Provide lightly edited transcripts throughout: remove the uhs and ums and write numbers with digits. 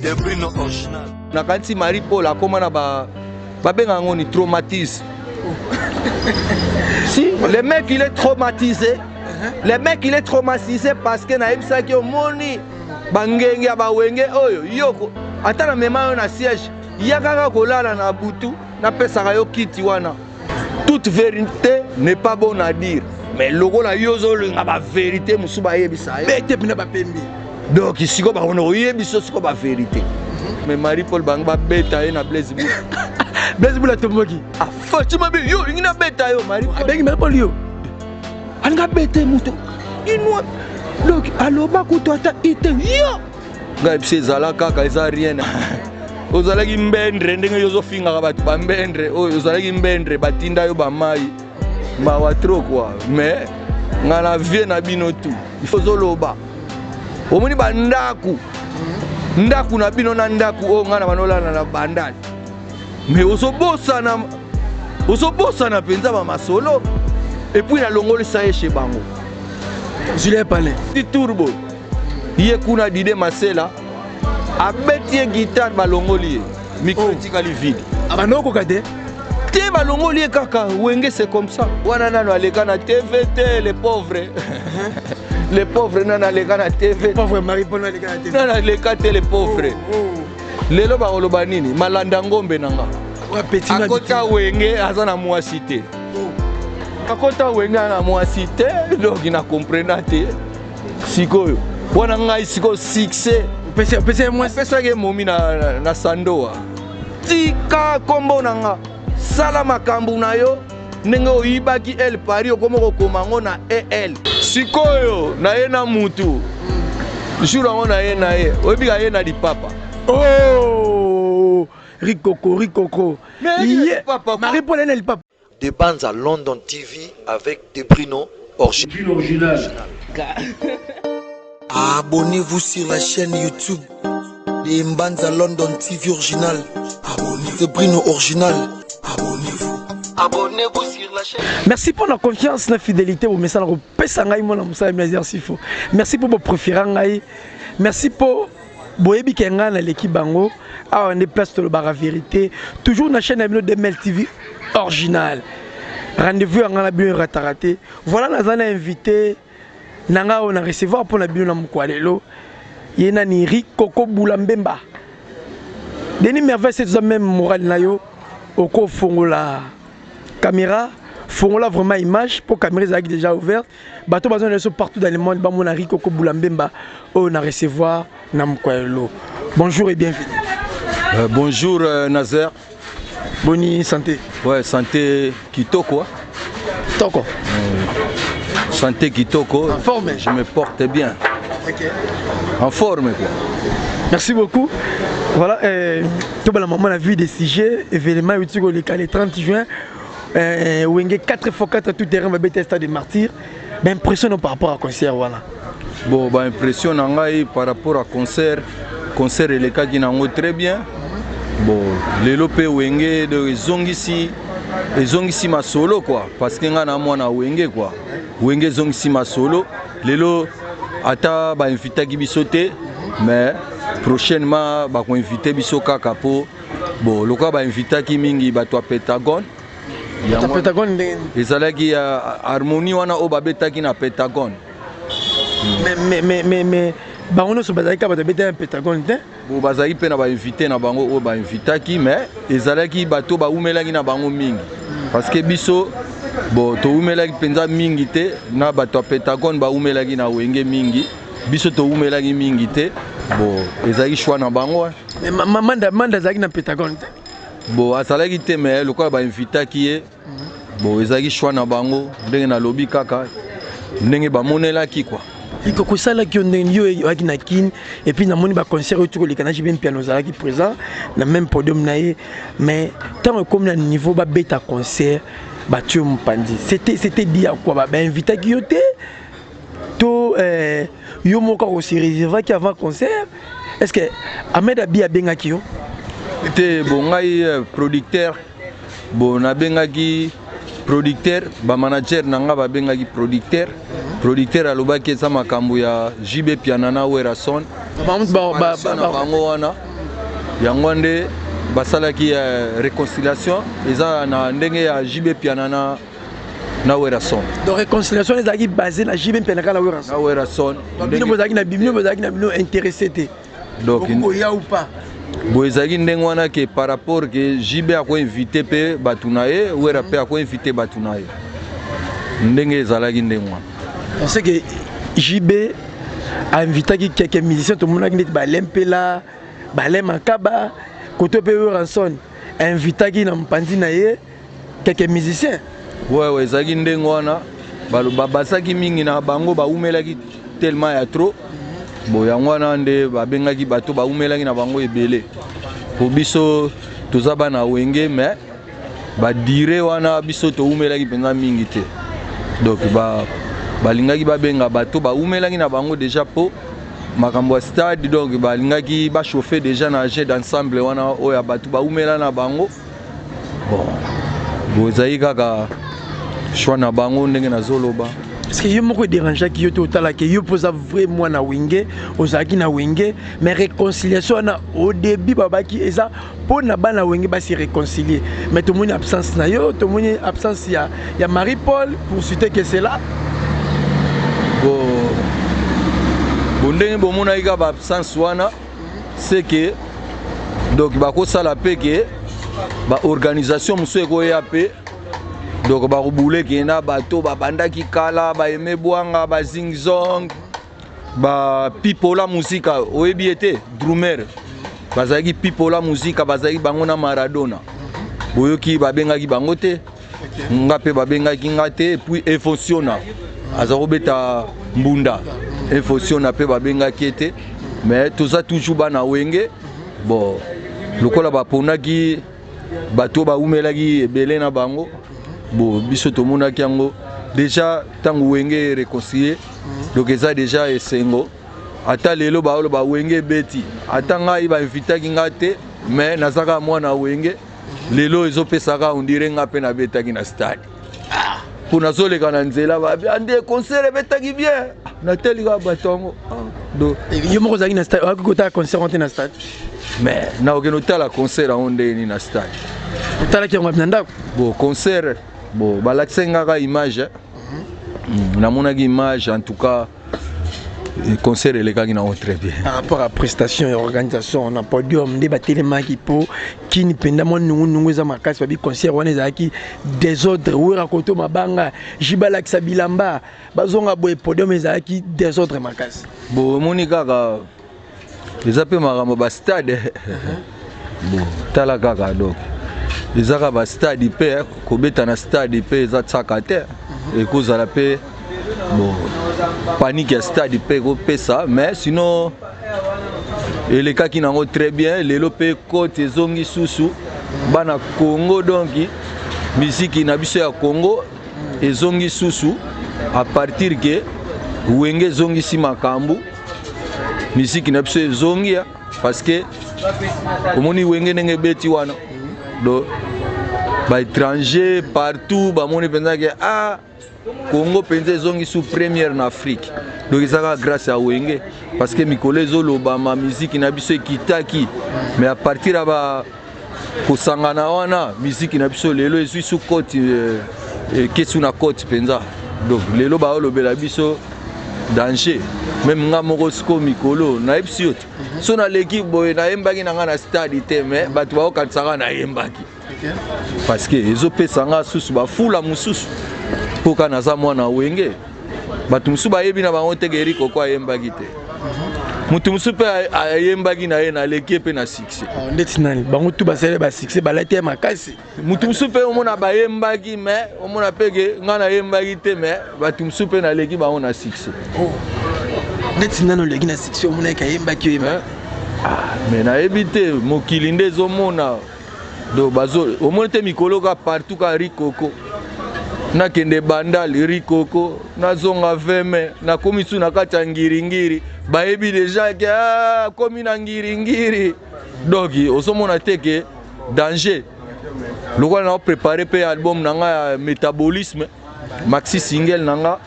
Debrino original. Nakanisi Marie Paul akoma na ba babenga yango ni traumatisme. Si le mec, il est traumatisé. Le mec, il est traumatisé parce que nayebisaki, omoni bangenge ya bawenge oyo, yoko ata na mema yo na siège, ya kaka kolala na butu, napesaka yo kiti wana. Toute vérité n'est pas bonne à dire, mais lokola yo ozolinga bavérité mosusu, bayebisa yo. Bete mpena bapembe. Donc sikoyo bakona koyebi biso sikoyo bavérité, mais Marie Paul, bango babeta ye na Blaise Bula. Blaise Bula tomboki. Afati mabe, yo olingi nabeta yo, Marie Paul. Abengi Marie Paul, yo. Alingi abeta ye moto inwa, donc aloba kutu ata ite yo ngai biso ezala kaka, eza rien. Ozalaki mbendre, ndenge yo ozofingaka bato bambendre oyo, ozalaki mbendre, batinda yo bamai, mawa trop quoi. Mais nga na vie na bino tu ozoloba, omoni bandako, ndako na bino na ndako oyo ngai na banolala na bandali, mais ozobosana, ozobosana mpenza bamasolo. Et puis nalongolisa ye chez bango. Julien Palin. Ti turbo ye kuna, Dide Masela abeti ye guitare, balongoli ye micro. Oh. Etikali vide. Abanda okoka te. Te, balongoli ye kaka. Wenge, c'est comme ça. Wana nano aleka na TV te, le pauvre, le pauvre nano aleka na TV. Pauvre Marie Paul aleka na TV. Nano aleka te, le pauvre. Oh. Lelo bakoloba nini? Malanda ngombe na nga. Wa petit na. Akota Wenge, aza na mwasi te. Akota Wenge, aza na mwasi te, donc na comprena te. Sikoyo wana ngai sikoyo succès. Opesi ye mwasi. Apesaki ye momi na sandoa. Tika nkombo na nga, sala makambo na yo ndenge oyibaki El Paris, okoma kokoma yango na el. Sikoyo na ye na mutu jour yango na ye na ye, oyebika ye na lipapa. Oh, rikoko, rikoko. Mais ye lipapa. Marie Paul ene lipapa. De Banza London TV avec Debrino Original. Abonnez-vous sur la chaîne YouTube de Mbanza London TV Original. Abonnez-vous. Bruno Original. Abonnez-vous. Abonnez-vous sur la chaîne. Merci pour la confiance, la fidélité bomesana kopesa ngai, mwana mosala Plaisir Sifo. Merci pour bopréférer ngai, merci pour boyebi ke ngai naleki bango. Awa nde place tolobaka vérité, toujours na chaîne na bino DML TV Original. Rendez-vous ya ngai na bino erataka te. Voilà, naza na invité na ngai oyo na recevoir mpo na bino na mokwa lelo. Ye nani? Rikoko Bula Mbemba. Denis Merveille, se toza même moral na yo, okofongola caméra, fongola vraiment image pour caméra ezalaki déjà ouverte. Bato baza na biso partout dans le monde bamona Rikoko Bula Mbemba oyo na recevoir na mokwa lelo. Bonjour et bienvenue. Bonjour Nazer. Boni santé? Ouais, santé kitoko, hein. Toko. Santé kitoko. En forme. Je me porte bien. Ok. En forme quoi. Merci beaucoup. Voilà, tobala mama na vue des sujets, événement euti koleka le 30 juin, Wenge 4 x 4 tout terrain babeta stade de Martyr. Baimpression par rapport à concert wana? Bon, ba impression na ngai par rapport à concert, concert elekaki nango très bien. Bon, lelo mpe Wenge de ezongisi, ezongisi masolo quoi, parce que ngai na mwana Wenge quoi. Wenge ezongisi masolo lelo, ata bainvitaki biso te, mais prochainement bakoinvite biso kaka mpo bon, lokola bainvitaki mingi bato ya Pentagone. Yango Pentagone ndenge? Ezalaki ya harmonie wana oyo babetaki na Pentagone. Mais bango nyonso bazalaki kaka bato babetaki na Pentagone te. Bon, bazalaki mpe na bainvité na bango oyo bainvitaki, mais ezalaki bato bawumelaki na bango mingi, parce que biso bon, towumelaki mpenza mingi te na bato ya Pentagone. Bawumelaki na Wenge mingi, biso towumelaki mingi te. Bon, ezalaki choix na bango, hein. Mais Manda azalaki na Pentagone te. Bon, azalaki te, mais lokola bainvitaki ye, bon, ezalaki choix na bango, ndenge nalobi kaka ndenge bamonelaki quoi. Likoko esalaki yo ndenge yo oyaki na Kine, et puis namoni baconcert oyo tokoleka na JB Mpiano, ozalaki présent na même podium na ye, mais ntango ekomi na niveau babeta concert, batie yo mopanzi. C'était dit à quoi? Bainvitaki yo te to yo moko akose réservaki avant concert? Est ce que Ahmed Abi abengaki yo? Te, bon, ngai producteur, bon, nabengaki producteur, bamanager na nga babengaki producteur. Producteur alobaki eza makambo ya JB Piana na Werason na bango wana. Yango nde basalaki réconciliation, eza na ndenge ya JB Mpiana na Werrason. Donc réconciliation ezalaki basé na JB Mpiana kaka na Werrason? Na Werrason. Bino bozalaki na bino, bozalaki na bino intéressé te? Donc oya ou pas? Boye ezalaki ndenge wana ke par rapport ke JB akoinvite mpe bato na ye, Wera mpe akoinvite bato na ye, ndenge ezalaki ndenge wana. On sait que JB ainvitaki quelques musiciens, tomonaki neti balempela bale makaba koto, mpe Werrason ainvitaki na mopanzi na ye quelques musiciens. Ouais, ezalaki ndenge wana. Bazalaki mingi na bango, baumelaki tellement ya trop. Bo yango wana nde babengaki bato baumelaki na bango ebele, po biso toza bana Wenge, mais badire wana biso toumelaki mpenza mingi te. Donc balingaki babenga bato baumelaki na bango déjà mpo makambo ya stade. Donc balingaki bachauffe déjà na jeu d'ensemble wana oyo ya bato baumela na bango. Bon, bo ezali kaka choix na bango ndenge nazoloba. Parce que yo moko edérangeaki yo te otalaki yo mpo oza vrai mwana Wenge, ozalaki na Wenge, mais réconciliation wana, au début babaki eza mpo na bana Wenge basi réconcilier, mais tomoni absence na yo, tomoni absence ya Marie Paul, pour citer que cela. Bo bo ndenge bomonaki kaka baabsence wana, c'est que donc bakosala mpe ke baorganisation mosusu ekoya mpe, donc bakobuleke na bato babandaki kala, baeme bwanga, bazingzong, bapipola musika. Oyebi ye te, drummer bazalaki Pipola Musika, bazalaki bango na Maradona. Boyoki, babengaki bango te, nga mpe babengaki nga te. Puis Efosiona aza kobeta mbunda, Efosiona mpe babengaki ye te. Mais toza toujours bana Wenge. Bon, lokola baponaki bato baumelaki ebele na bango, bo biso tomonaki yango déjà ntango Wenge réconcilié. Donc eza déjà esengo. Ata lelo baoloba Wenge ebeti, ata ngai bainvitaki nga te, mais naza kaka mwana Wenge. Lelo ezopesaka ondire nga mpe nabetaki na stade, mpo nazoleka na nzela, babi ande concert ebetaki bien, nateli kaka bato yango. Donc Yo moko ozalaki na stade, oyaki kotala concert wana te na stade? Mais nakokende otala concert yango ndenge nini na stade? Otalaki yango na ndako? Bon, concert, bon, balakisaki nga kaka image. Namonaki image. En tout cas concert elekaki nango très bien. Par rapport à prestation ya organisation na podium, nde batelemaki mpo kini mpenza mwa nungunungu eza makasi. Babi concert wana ezalaki désordre, Wera koto mabanga, JB alakisa bilamba, bazonga boye, podium ezalaki désordre makasi. Bo omoni kaka eza mpe makambo bastade. Bon, tala kaka, donc eza kaka bastade mpe, kobeta na stade mpe eza tiaka te, ekozala mpe bon panique ya stade mpe ekopesa. Mais sinon elekaki nango très bien. Lelo mpe kote ezongi susu bana Congo, donc miziki na biso ya Congo ezongi susu à partir ke Wenge ezongisi makambo, miziki na biso ezongi ya, parce que omoni Wenge ndenge ebeti wana, donc baétranger partout bamoni mpenza ke ah, Congo mpenza ezongi su première na Afrique. Donc eza kaka grâce ya Wenge, parce que mikolo ezolobama miziki na biso ekitaki, mais à partir ya ba kosangana wana, miziki na biso lelo ezwi su koti, ekesi na koti mpenza. Donc lelo baolobela biso danger. Même nga moko sikoyo mikolo nayebisi yo te, so naleki boye, nayembaki na nga na stade te, mais bato baokanisaka nayembaki, parce que ezopesa nga susu bafula mosusu mpo ka naza mwana Wenge. Bato mosusu bayebi na bango te ke Eric Oko ayembaki te. Moto mosusu mpe ayembaki na ye, naleki ye mpe na succès. Ndeti nani? Bango tu basali basuccès, balati ye makasi. Moto mosusu mpe omona bayembaki, mais omona mpe ke ngai nayembaki te, mais bato mosusu mpe naleki bango na succès. Ndeti nani oleki na succès, omonaki ayembaki, oyembaki? Ah, mais nayebi te, mokili nde ezomona. Donc bazo omoni te mikolo ka partout ka Rikoko, nakende Bandal Rikoko, nazonga veme, nakomi su na kati ya Ngiringiri, bayebi deja ke ah, komi na Ngiringiri. Donc ozomona te ke danger. Lokola na préparé mpe album na nga ya Métabolisme, maxi single na nga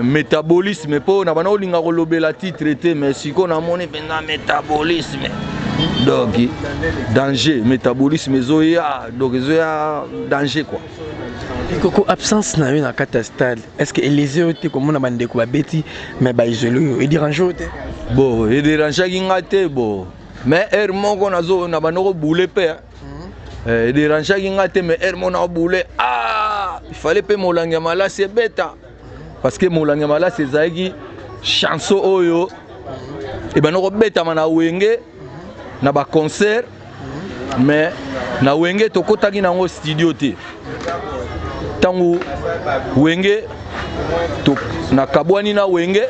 Métabolisme, mpo na bana olinga kolobela titre te, mais sikoyo namoni mpenza Métabolisme. Donc danger, métabolisme ezoya, donc ezoya danger quoi. Koko, absence na yo na kati ya stade, est ce que elese yo te komona bandeko babeti mais baisole oyo, edérange yo te? Bon, edérangeaki nga te. Bon, mais heure moko nazo na banda kobule mpe. Edérangeaki nga te, mais heure moko nakobule, ah, il fallait mpe Molangi ya Malasi ebeta, parce que Molangi ya Malasi ezalaki chanson oyo ebanda kobetama na Wenge na baconcert, mais na Wenge tokɔtaki nango studio te. Ntango Wenge nakabwani na Wenge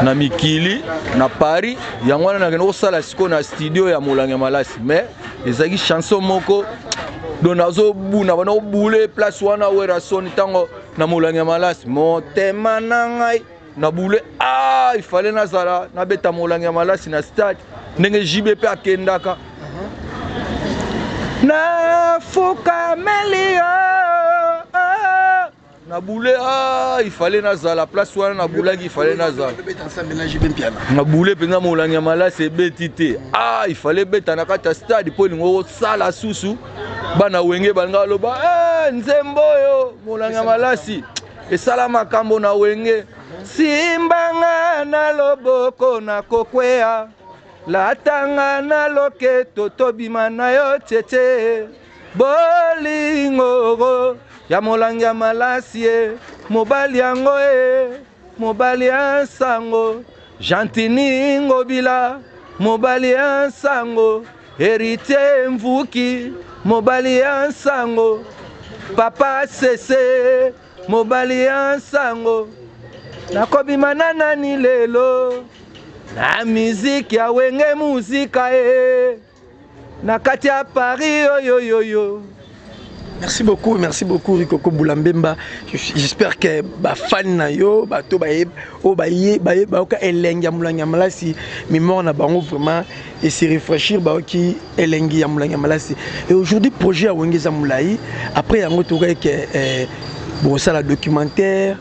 na mikili na Paris, yango wana nakende kosala sikoyo na studio ya Molangi ya Malasi. Mais ezalaki chanson moko, donc nazobuna, bana kobule place wana Werrason. Ntango na Molangi ya Malasi, motema na ngai na bule, ah, il fallait nazala nabeta Molangi ya Malasi na stade ndenge JB mpe akendaka. Nafukameli yo na bule, ah, il fallait nazala place wana. Nabulaki, il fallait nazala na bule mpenza. Molangi ya Malasi ebeti te, ah, il fallait beta na kati ya stade mpo elingo kosala susu bana Wenge balinga baloba, eh, nzembo oyo Molangi ya Malasi esala makambo na Wenge. Simbanga na loboko, nakokwea, latanga na loketo, tobima na yo tietie. Bolingo ya Molangi ya Malasi ye, mobali yango e, mobali ya nsango Gentini Ngobila, mobali ya nsango Héritier Mvuki, mobali ya nsango Papa Sese, mobali ya nsango. Nakobima na nani lelo na miziki ya Wenge Muzika e na kati ya Paris oyoyoyo? Merci beaucoup, merci beaucoup Rikoko Boulambemba. J'espère que ba fan na yo, bato ba o ba ye ba ye ba ka elengi ya Molangi ya Malasi, mémoire na bango vraiment et se rafraîchir ba ki elengi ya Molangi ya Malasi. Et aujourd'hui projet ya Wenge za Mulayi, après yango to ka ke bon ça la documentaire,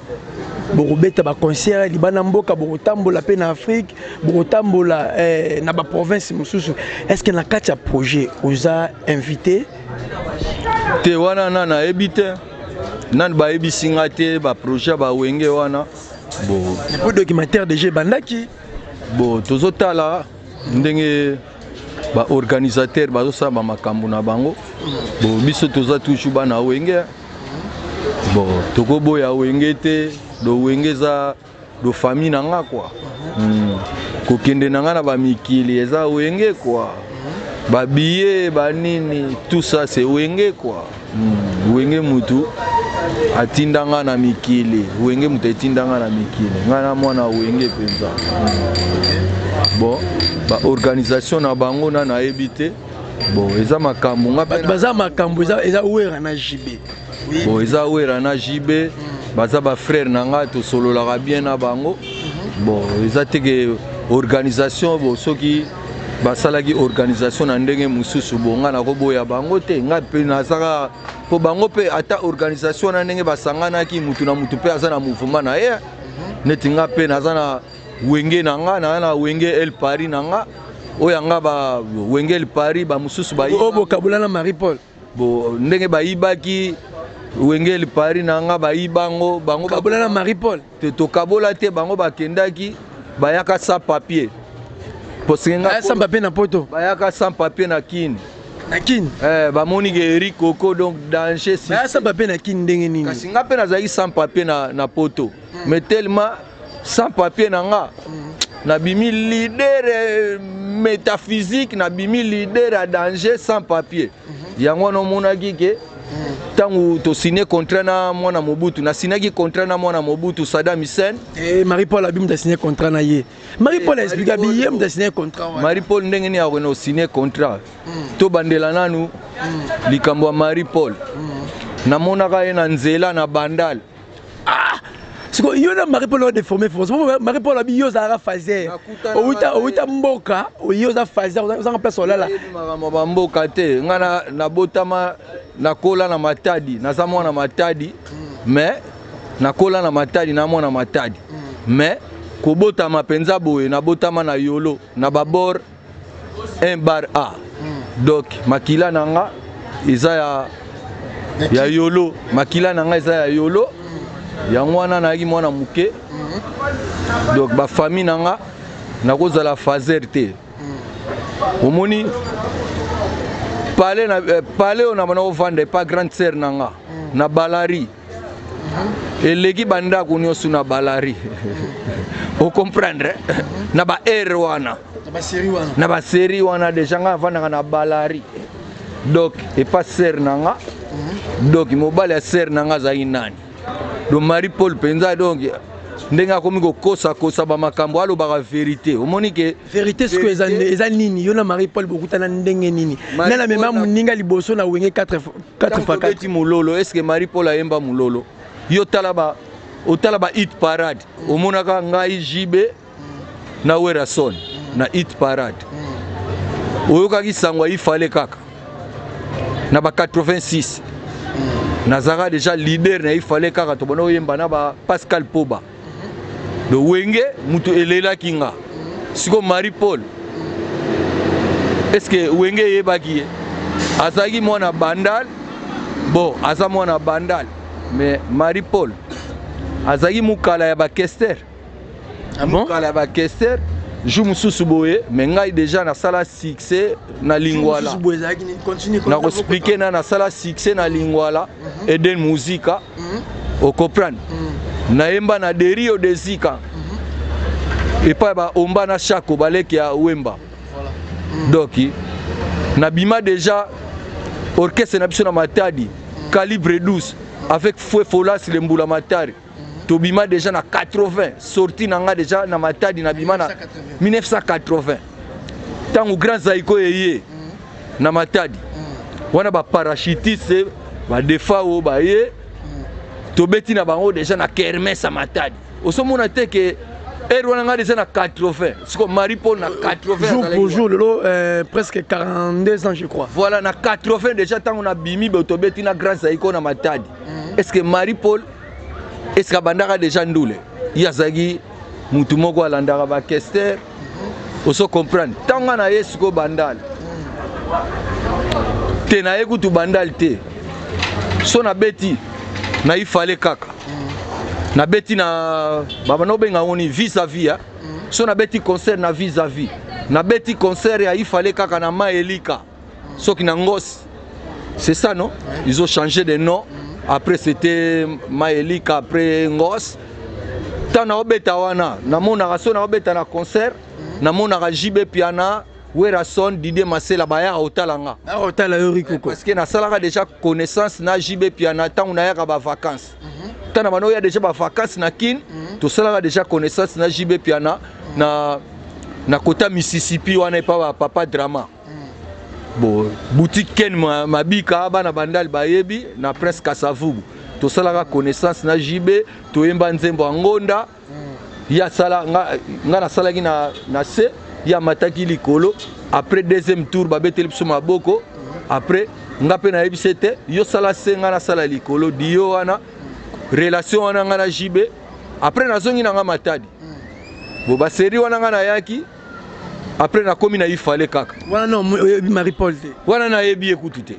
bokobeta baconcert libanda mboka, bokotambola mpe na Afrique, bokotambola na baprovince mosusu. Est ce que na kati ya projet oza invité? Te, wana na nayebi te, nani bayebisi nga te baprojet ya bawenge wana. Bo po documentaire déjà ebandaki. Bo tozotala ndenge baorganisateur bazosala bamakambo na bango. Bo biso toza toujours bana Wenge. Bon, tokoboya Wenge te. Do Wenge eza do famille na nga quoi. Kokende na nga na bamikili eza Wenge quoi, babillet banini, tout ça c'est Wenge quoi. Wenge mutu atinda nga na mikili, Wenge mutu etinda nga na mikili. Nga na mwana Wenge mpenza. Bon, baorganisation na bango na nayebi te. Bon, eza makambo nga mpe. Baza makambo eza Wera na JB. Bon, eza Wera na JB, baza bafrère na nga, tosololaka bien na bango. Bon, eza te ke organisation. Bo soki basalaki organisation na ndenge mosusu, bo nga nakoboya bango te. Nga mpe nazaka mpo bango mpe, ata organisation na ndenge basanganaki, mutu na mutu mpe aza na mouvement na ye. Neti nga mpe naza na Wenge na nga, naza na Wenge El Paris na nga, oyo yanga ba Wenge El Paris bamosusu. Oyo bokabula na Marie Paul. Bo ndenge bayibaki Wenge El Paris na nga, bayibango bango. Kabola na Marie Paul. Te, tokabola te. Bango bakendaki, bayaka sans papier, parce que nga sans papier na poto. Bayaka sans papier na Kini. Na Kini. Eh, bamoni ke Eric Koko, donc danger. Baya sans papier na Kini ndenge nini? Kasi nga mpe nazalaki sans papier na poto, mais tellement sans papier na nga, nabimi leader métaphysique, nabimi leader ya danger sans papier. Yango wana omonaki ke ntango tosigne contrat na mwana Mobutu, nasinaki contrat na mwana Mobutu Sadam Hussein. Eh, Marie Paul abi mutu asigne contrat na ye. Marie Paul explique abi ye mutu asigne contrat wana. Marie Paul ndenge nini akokende kosigne contrat? Tobandela nanu likambo ya Marie Paul. Namonaka ye na nzela na Bandal. Siko yo na Marie Paul odéforme force. Marie Paul abi yo ozalaka faser, outa mboka, oye oza faser, ozanga place olala. Makambo bamboka te. Nga nabotama, nakola na Matadi, naza mwana Matadi, mais nakola na Matadi na mwana Matadi, mais kobotama mpenza boye, nabotama na Yolo na babord. 1 bar A. Donc makila na nga eza ya yolo, makila na nga eza ya yolo. Yango wana nayaki mwana moke. Donc bafamille na nga nakozala fazer te. Omoni pale na pale oyo na bana ovanda epa grande sœur na nga na Balari, eleki bandako nyonso na Balari, ocomprendre, na ba aire wana. Na basérie wana. Na basérie wana déjà nga avandaka na Balari, donc epa sœur na nga. Donc mobali ya sœur na nga azalaki nani? Donc Marie Paul mpenza. Donc ndenge akomi kokosakosa bamakambo, alobaka vérité, omoni ke Vérité sikoyo eza nini? Yo na Marie Paul bokutana ndenge nini? Nana mema moninga liboso na Wenge 4 x 4. Tobeti mololo. Est ce que Marie Paul ayemba mololo? Yo tala ba, otala ba hit parade, omonaka ngai, JB na Werason na hit parade. Oyokaki sango ayifale kaka na ba 86, nazalaka déjà leader na Ifale kaka. Tobanda oyemba na ba Pascal Poba de Wenge. Mutu elelaki nga siko Marie Paul, est ce que Wenge eyebaki ye? Azalaki mwana Bandal. Bon, aza mwana Bandal, mais Marie Paul azalaki mokala ya bakester. Ah bon? Mokala ya bakester. Jour mosusu boye, mais ngai déjà nasala succès na Lingwala. Nakoexpliquer na nasala succès na Lingwala, Eden Muzika, ocomprendre. Nayemba na Derio de Zika epai baomba na Shako, baleki ya Wemba. Donc nabima déjà orchestre na biso na Matadi, calibre 12, avec Fue Folas le Mbula Matari. Tobima déjà na 80, sorti na nga déjà na Matadi, nabima na 1980, ntango Grand Zaiko eye na Matadi wana, baparachutiste badefa oyo baye, tobeti na bango déjà na kermesse ya Matadi. Osomona te ke ere wana nga déjà na 80. Siko Marie Paul na 80 Jour pour jour lelo, presque 42 ans, je crois. Voilà, na 80 déjà, ntango nabimi boye, tobeti na Grand Zaiko na Matadi. Est ce que Marie Paul, est ce que abandaka déjà ndule? Ye azalaki mutu moko alandaka bakester, oso comprendre. Ntango nga na ye sikoyo Bandal te, naye kutu Bandal te. So nabeti na Ifale kaka, nabeti na babanda obenga yango ni vis à vis. So nabeti concert na vis à vis, nabeti concert ya Ifale kaka na Maelika, soki na Ngosi, c'est ça, non? Ils ont changé de nom après, c'était Maelika, après Ngos. Ntango naobeta wana, namonaka, so naobeta na concert, namonaka JB Piana, Werason, Didier Masela bayaka kotala nga. Otala yo Rikoko. Parce que nasalaka déjà connaissance na JB Piana ntango nayaka bavacance. Ntango na bano oya déjà bavacance na Kine, tosalaka déjà connaissance na JB Piana na kota Mississippi wana, epa bapapa Drama. Bon, boutique Ken Mabika, bana Bandali bayebi, na Prince Kasavubu. Tosalaka connaissance na JB, toyemba nzembo ya Ngonda. Ye asala nga, nga nasalaki na se, ye amataki likolo. Après deuxième tour, babeteli biso maboko. Après nga mpe nayebisi ete yo sala se, nga nasala likolo. Dio wana, relation wana nga na JB. Après nazongi na nga Matadi. Bo basérie wana nga nayaki, après nakomi na Ifale kaka. Wana non, oyebi Marie Paul te? Wana nayebi ye kutu te.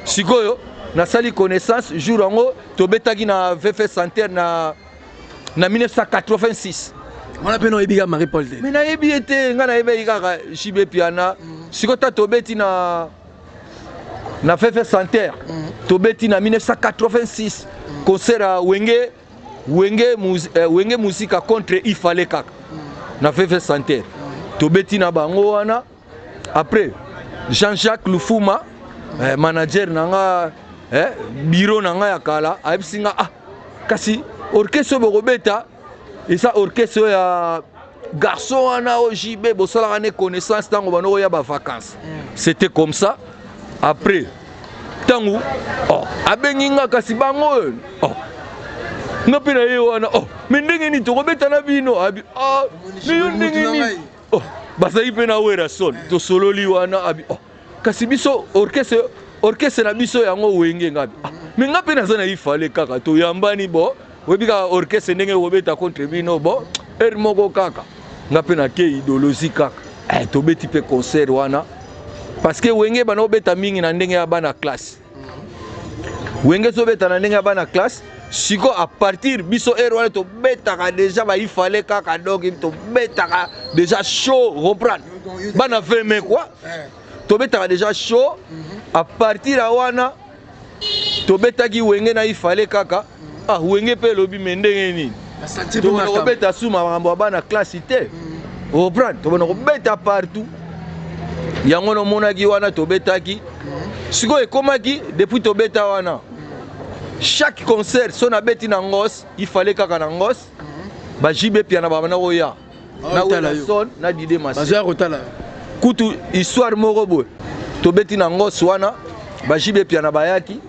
Sikoyo nasali connaissance jour yango tobetaki na VF Center na 1986. Wana mpe na oyebi kaka Marie Paul te? Mais nayebi ye te. Ngai nayebaki kaka JB Piana. Sikoyo ta tobeti na VF Center, tobeti na 1986 concert ya Wenge Musika contre Ifale kaka na VF Center. Tobeti na bango wana. Après Jean-Jacques Lufuma, manager na nga, bureau na nga ya kala, ayebisi nga: "Ah, kasi orchestre oyo bokobeta eza orchestre oyo ya garçon wana oyo JB bosalaka ne connaissance ntango bano oya bavacance." C'était comme ça. Après ntango, oh, abengi nga, kasi bango oyo, oh, nga mpe na ye wana, oh, mais ndenge nini tokobeta na bino? Abi: "Ah, mais yo ndenge nini?" Oh, bazalaki mpe na Werason. Tosololi wana, abi: "Oh, kasi biso orchestre na biso yango Wenge." Ngabi: "Ah, mais nga mpe naza na Ifale kaka." Toyambani. Bo oyebi kaka orchestre ndenge kobeta contre bino. Bo heure moko kaka nga mpe nake idéologie kaka, tobeti mpe concert wana. Parce que Wenge bana obeta mingi na ndenge ya bana classe. Wenge ezobeta na ndenge ya bana classe. Siko à partir biso heure wana tobetaka déjà ba ifale kaka, donc tobetaka déjà chaud, comprendre, bana veme quoi, tobetaka déjà chaud. À partir ya wana tobetaki Wenge na ifale kaka. Ah, Wenge mpe elobi me ndenge nini tobona kobeta su makambo ya bana classe te, comprendre, tobona kobeta partout. Yango nomonaki wana tobetaki. Sikoyo ekomaki depuis tobeta wana, chaque concert so nabeti na Ngos, ifale kaka na Ngos, ba JB Mpiana babanda koya na Werrason na Dide Masi. Kotala. Kutu histoire moko boye, tobeti na Ngos wana, ba JB Mpiana bayaki.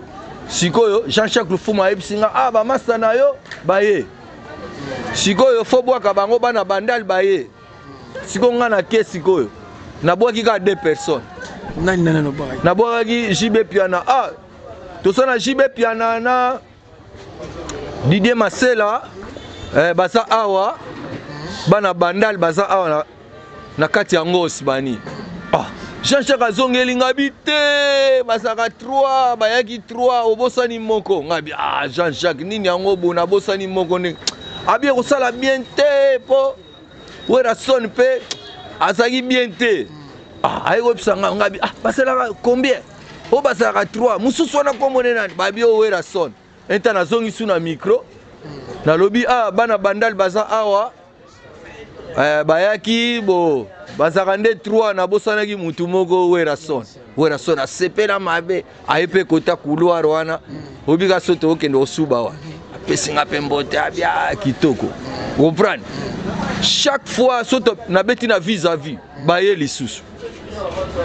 Sikoyo Jean-Jacques Lufumu ayebisi nga: "Ah, bamasta na yo baye, sikoyo fo bwaka bango, bana Bandal baye." Sikoyo nga nake, sikoyo nabwaki kaka deux personnes. Nani nani nobwakaki? Nabwakaki JB Mpiana. Ah, toza na JB Mpiana na Didier Masela, baza awa, bana Bandal baza awa na kati ya Ngosi bani. Ah, Jean-Jacques azongeli nga bi te, bazalaka 3, bayaki 3, obosani moko. Nga bi: "Ah, Jean-Jacques, nini yango bo nabosani moko?" Ndenge abi ekosala bien te, mpo Werrason mpe azalaki bien te. Ah, aye koyebisa nga, nga bi: "Ah, basalaka combien?" Oyo bazalaka 3, mosusu wana komone nani? Babi oyo Werrason. Enta nazongi su na micro, nalobi: "Ah, bana Bandal baza awa, bayaki bo bazalaka nde 3, nabosanaki mutu moko, Werrason." Werrason asepela mabe, aye mpe kota couloir wana, obika so tookende kosuba wana, apesi nga mpe mbote, abia kitoko, comprendre. Chaque fois so nabeti na vis-à-vis, baye lisusu,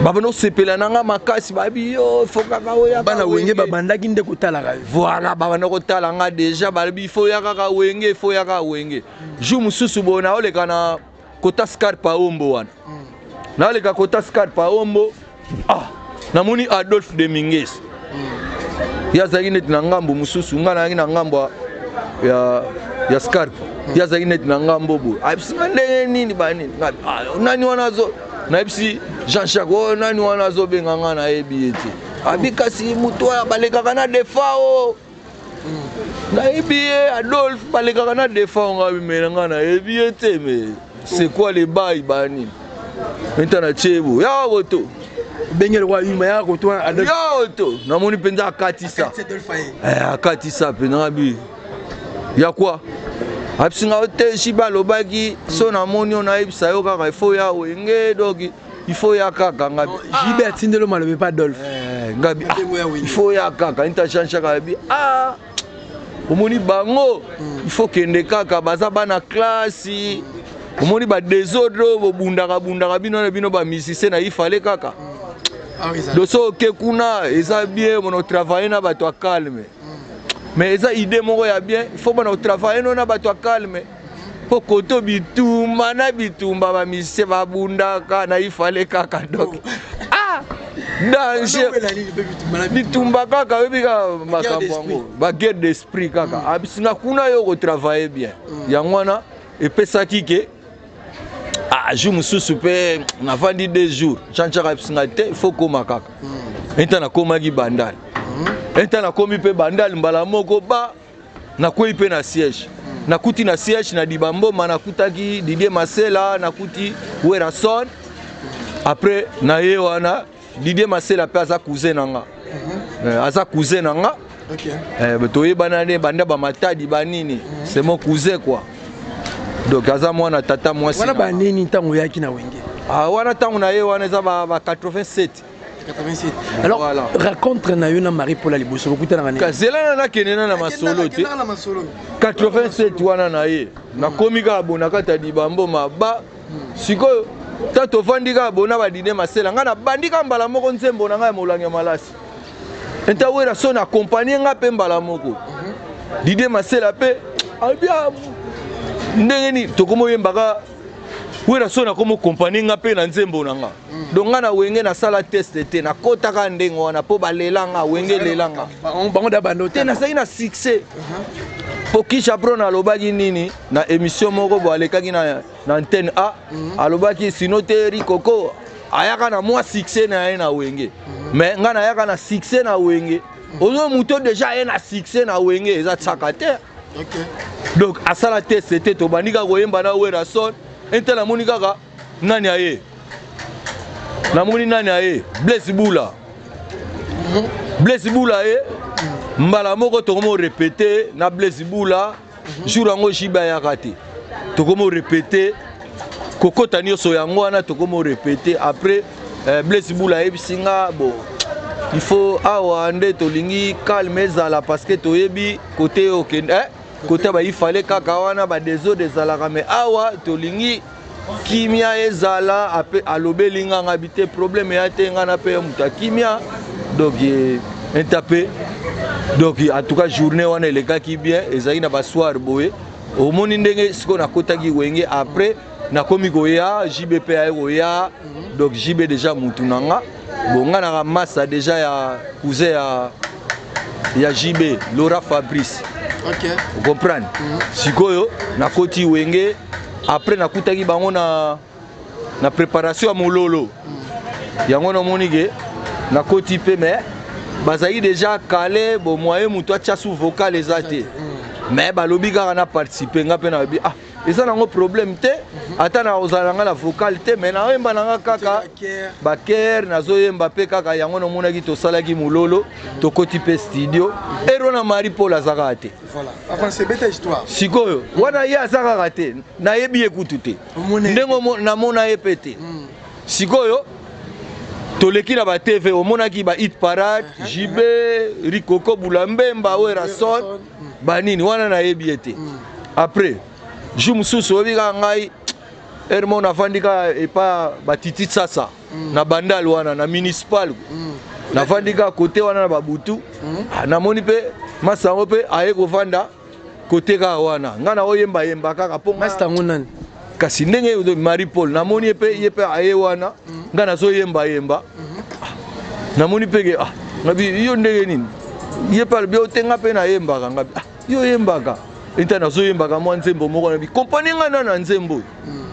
babanda kosepela na nga makasi, babi: "Yo, fo kaka oya." Bana Wenge babandaki nde kotalaka yo. Voilà, babanda kotala nga déjà, balobi: "Fo ya kaka Wenge, fo ya kaka Wenge." Jour mosusu boye naoleka na kota Scarpa Ombo wana, naoleka kota Scarpa Ombo, ah, namoni Adolphe Dominguez. Ye azalaki neti na ngambo mosusu, ngai nayaki na ngambo ya Scarpa, ye azalaki neti na ngambo boye. Ayebisi nga: "Ndenge nini banini?" "Ah, nani wana azo?" Nayebisi Jean-Jacques: "Oyo nani wana azobenga nga? Nayebi ye te." Abi: "Kasi motu oyo balekaka na Defao, nayebi ye, Adolphe balekaka na Defao." Nga bimela nga nayebi ye te, mais c'est quoi le bail banini menta na tiebo ya koto? Obenge lokwa yuma ya koto. Ya koto, namoni mpenza akatisa, akatisa mpenza. Ngabi: "Ya kwa?" Abisinga o te, si balobaki so namoni yo, nayebisa yo kaka ifo ya Wenge, donc il faut ya kaka. Ngabi: JB atindelo malobi pa Adolphe. Ngabi: "Il faut ya kaka." Nta Jean-Jacques abi: "Ah, omoni bango, il faut kende kaka, baza bana classe, omoni badésordre oyo bobundaka bundaka bino na bino bamusicien na ifale kaka doso oke kuna, eza bien bona otravaille na bato ya calme, mais eza idée moko ya bien, il faut bona otravaille no na bato ya calme, mpo koto bitumba na bitumba, bamusicien babundaka na ifale kaka, donc ah, danger, bitumba kaka, oyebi kaka makambo yango, baguerre d'esprit kaka." Abisinga kuna yo kotravaille bien. Yango wana epesaki ke, ah, jour mosusu mpe navandi 2 jours, Jean-Jacques abisinga te, il faut koma kaka. Enta nakomaki Bandal, enta nakomi mpe Bandal, mbala moko ba nakwei mpe na siège, nakuti na siège na Dibamboma, nakutaki Didier Masela, nakuti Werrason. Après na ye wana Didier Masela mpe aza cousin na nga, aza cousin na nga. Toyebana nde banda bamatadi banini, c'est mon cousin quoi, donc aza mwana tata mwasi. Wana banini ntango oyaki na Wenge? Ah, wana ntango na ye wana eza ba 87. 87. Alors voilà. Rencontre na yo na Marie Paul liboso bokutanaka nini? Zela na nakende na masolo te. 87 wana na ye, nakomi kaka bo na kati ya Dibambo maba. Sikoyo ta tovandi kaka bona badine Masela, ngai nabandi kaka mbala moko nzembo na ngai ya molangi ya malasi. Enta Wera so na accompagne nga mpe mbala moko, Didie Masela mpe abia ndenge nini tokomi oyembaka, Wera so nakomi okompagne nga mpe na nzembo na nga. Donc nga na Wenge nasala test te, nakɔtaka ndenge wana mpo balela nga, Wenge elela nga. Bango da bando. Te, nazalaki na succès, mpo Kisha Pro alobaki nini na émission moko bo alekaki na antenne A, alobaki sino te Rikoko. Ayaka na mwa succès na ye na Wenge, mais ngai nayaka na succès na Wenge. Ozo moto déjà aye na succès na Wenge, eza tsaka te. Donc asala test te. Tobandi kaka koyemba na Werason. Ente namoni kaka nani aye, namoni nani aye, Blaise Bula. Blaise Bula ye mbala moko, tokomi répéter na Blaise Bula. Jour yango JB ayaka te. Tokomi répéter, kokota nyonso yango wana, tokomi répéter. Après Blaise Bula ayebisi nga: bon, il faut awa nde tolingi calme ezala, parce que toyebi kote okende, kote baifale kaka wana badésordre ezalaka, mais awa tolingi kimia ezala. Ape alobeli nga, nga bi te, problème eya te, nga na mpe moto ya kimia. Donc entape, donc en tout cas journée wana elekaki bien. Ezalaki na basoir boye. Omoni ndenge sikoyo nakotaki Wenge. Après nakomi koya, JB mpe aye koya. Donc JB déjà mutu na nga. Bon, nga naka masa déjà ya cousin ya JB, Laura Fabrice. Ocomprendre? Sikoyo nakoti Wenge. Après nakutaki bango na préparation ya mololo. Yango namoni ke nakoti mpe, mais bazalaki déjà kale. Bon, moyen moto atya sous vocal eza te, mais balobi kaka na participe. Nga mpe nalobi: ah, eza nango problème te, ata na kozala nanga na vocal te, mais naoyemba nanga kaka bakere, nazoyemba mpe kaka. Yango namonaki tosalaki mololo, tokoti mpe studio ero na Marie Paul aza kaka te. Sikoyo wana ye aza kaka te, nayebi ye kutu te, ndenge namona ye mpe te. Sikoyo toleki na baTV, omonaki ba hit parade, JB, Rikoko, Bulambemba, Werason, banini wana, nayebi ye te. Après jour mosusu, oyebi kaka ngai ermo navandi kaka epa batiti sasa na Bandal wana na municipal, navandi kaka kote wana na babutu. Namoni mpe masa yango mpe aye kovanda kote kaka wana. Ngai naoyembayemba kaka mpo Masa yango nani? Kasi ndenge Marie Paul, namoni ye mpe, ye mpe aye wana. Ngai nazoyembayemba, namoni mpe ke ah, ngabi yo ndenge nini? Ye mpe alobi: ote, nga mpe nayembaka. Ngabi: ah, yo oyembaka enta? Nazoyembaka mwa nzembo moko. Nabi: kompanie ngai na na nzembo oyo.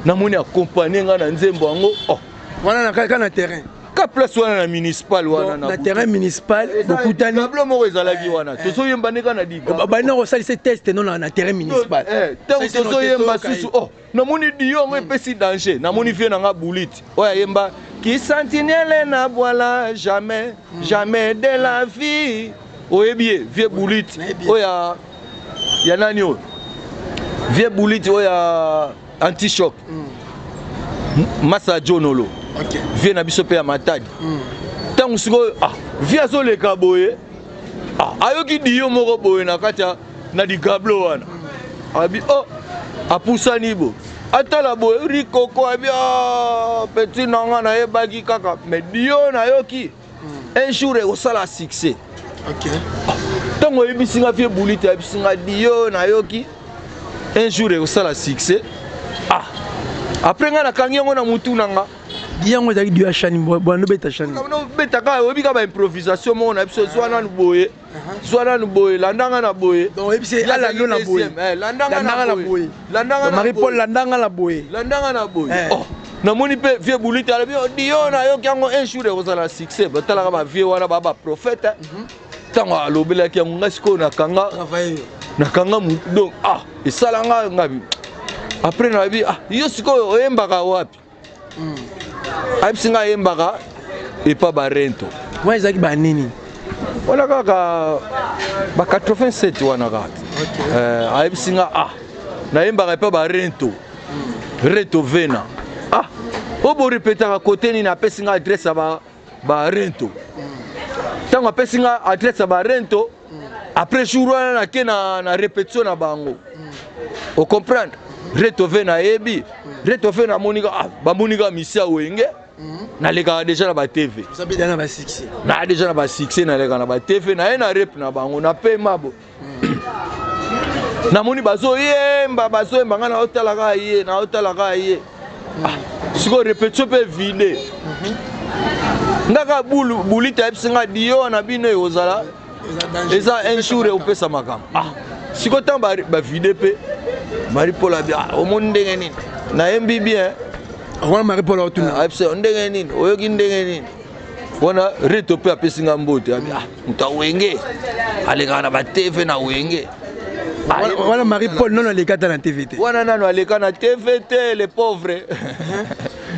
Namoni akompanie ngai na nzembo yango. Oh. Wana na kaka na terrain? Ka place wana na municipal wana. Na terrain municipal bokutani? Tableau moko ezalaki wana, tozoyemba nde kaka na diga. Bandi kosalisa test no na terrain municipal? Ntango tozoyemba susu, oh, namoni dio yango epesi danger. Namoni vie nanga Buliti oyo ayemba ki sentinelle na bwala, jamais, jamais de la vie. Oyebi ye, vie Buliti oyo ya nani oyo, vie Buliti oyo ya antichoc, masa Jonolo, vie na biso mpe ya Matadi. Ntango sikoyo, ah, vie azoleka boye, ah, ayoki dio moko boye na kati ya na digablo wana. Abi: oh, apusani bo atala boye, Rikoko. Abi: ah, petit na nga, nayebaki kaka, mais dio nayoki un jour ekosala succès. Ntango oyebisi nga, vie Buliti ayebisi nga dio nayoki un jour ekosala succès. Ah, après nga nakangi yango na mutu na nga. Di yango ezalaki dio ya shani bwando beta shani? Betaka, oyebi kaka baimprovisation moko na biso: zwa nanu boye, zwa nanu boye, landanga na boye. Oyebisi alando na boye? Landanga na boye, landanga. Marie Paul, landanga na boye. Landanga na boye. Oh, namoni mpe vie Buliti alobi: dio nayoki yango un jour ekozala succès. Batalaka bavie wana, baa baprophète. Ntango alobelaki yango, ngai sikoyo nakanga. Donc ah, esalanga ngabi. Après nalobi: ah, yo sikoyo oyembaka wapi? Ayebisi ngai ayembaka epa Barento. Wana ezalaki banini? Wana kaka ba 87 wana kaka. Ayebisi nga: ah, nayembaka epa Barento, Reto Vena. Ah, oyo borepetaka kote nini? Apesi nga adresse ya Barento. Ntango apesi nga adresse ya Barento, après jour wana nake na répétition na bango. Ocomprendre? Reto Vena, ayebi Reto Vena. Amonika, ah, bamonika misi ya Wenge, nalekaka déjà na baTV. Na déjà na basuccès, naleka na baTV. Naye na rep na bango, napema bo, namoni bazoyemba, bazoyemba, ngai naotalaka ye, naotalaka ye. Sikoyo répétition mpe vide ngaka. Bulita ayebisi nga dio na bino ekozala eza un jour ekopesa makambo. Ah, sikoyo ntango bavide mpe, Marie Paul abi: ah, omoni ndenge nini nayembi bien. Wana Marie Paul otuna. Ayebisa ndenge nini, oyoki ndenge nini? Wana Reto mpe apesi nga mbote, abi ah, moto ya Wenge alekaka na ba TV na Wenge. Wana Marie Paul nono aleka ata na TV te. Wana nano aleka na TV te, le pauvre.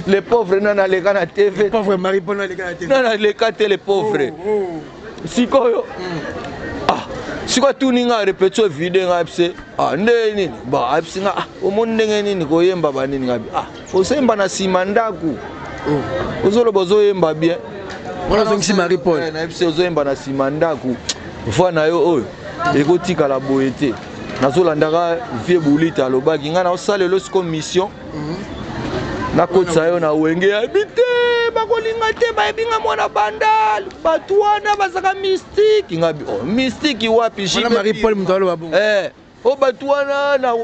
Le pauvre nano aleka na TV. Le pauvre Marie Paul nano aleka na TV. Nano aleka te, le pauvre. Oh. Sikoyo ah, sikoyo atuni nga répétition vide, nga ayebise ah, ndenge nini? Bon, ayebisi nga ah, omoni ndenge nini koyemba banini? Nga bi ah, ozoyemba na nsima ndako, ozoloba ozoyemba bien. Wana ozongisi Marie Paul. Eh, nayebisi ozoyemba na nsima ndako, voix na yo oyo ekotikala boye te. Nazolandaka vieux Bulita, alobaki ngai naosalela siko mission, nakotisa yo na Wenge. Yayebi te, bakolinga te, bayebi nga mwana Bandal, bato wana bazalaka mystique. Nga bi oh, mystique wapi? Wana Marie Paul moto aloba bongo. Eh, o bato wana na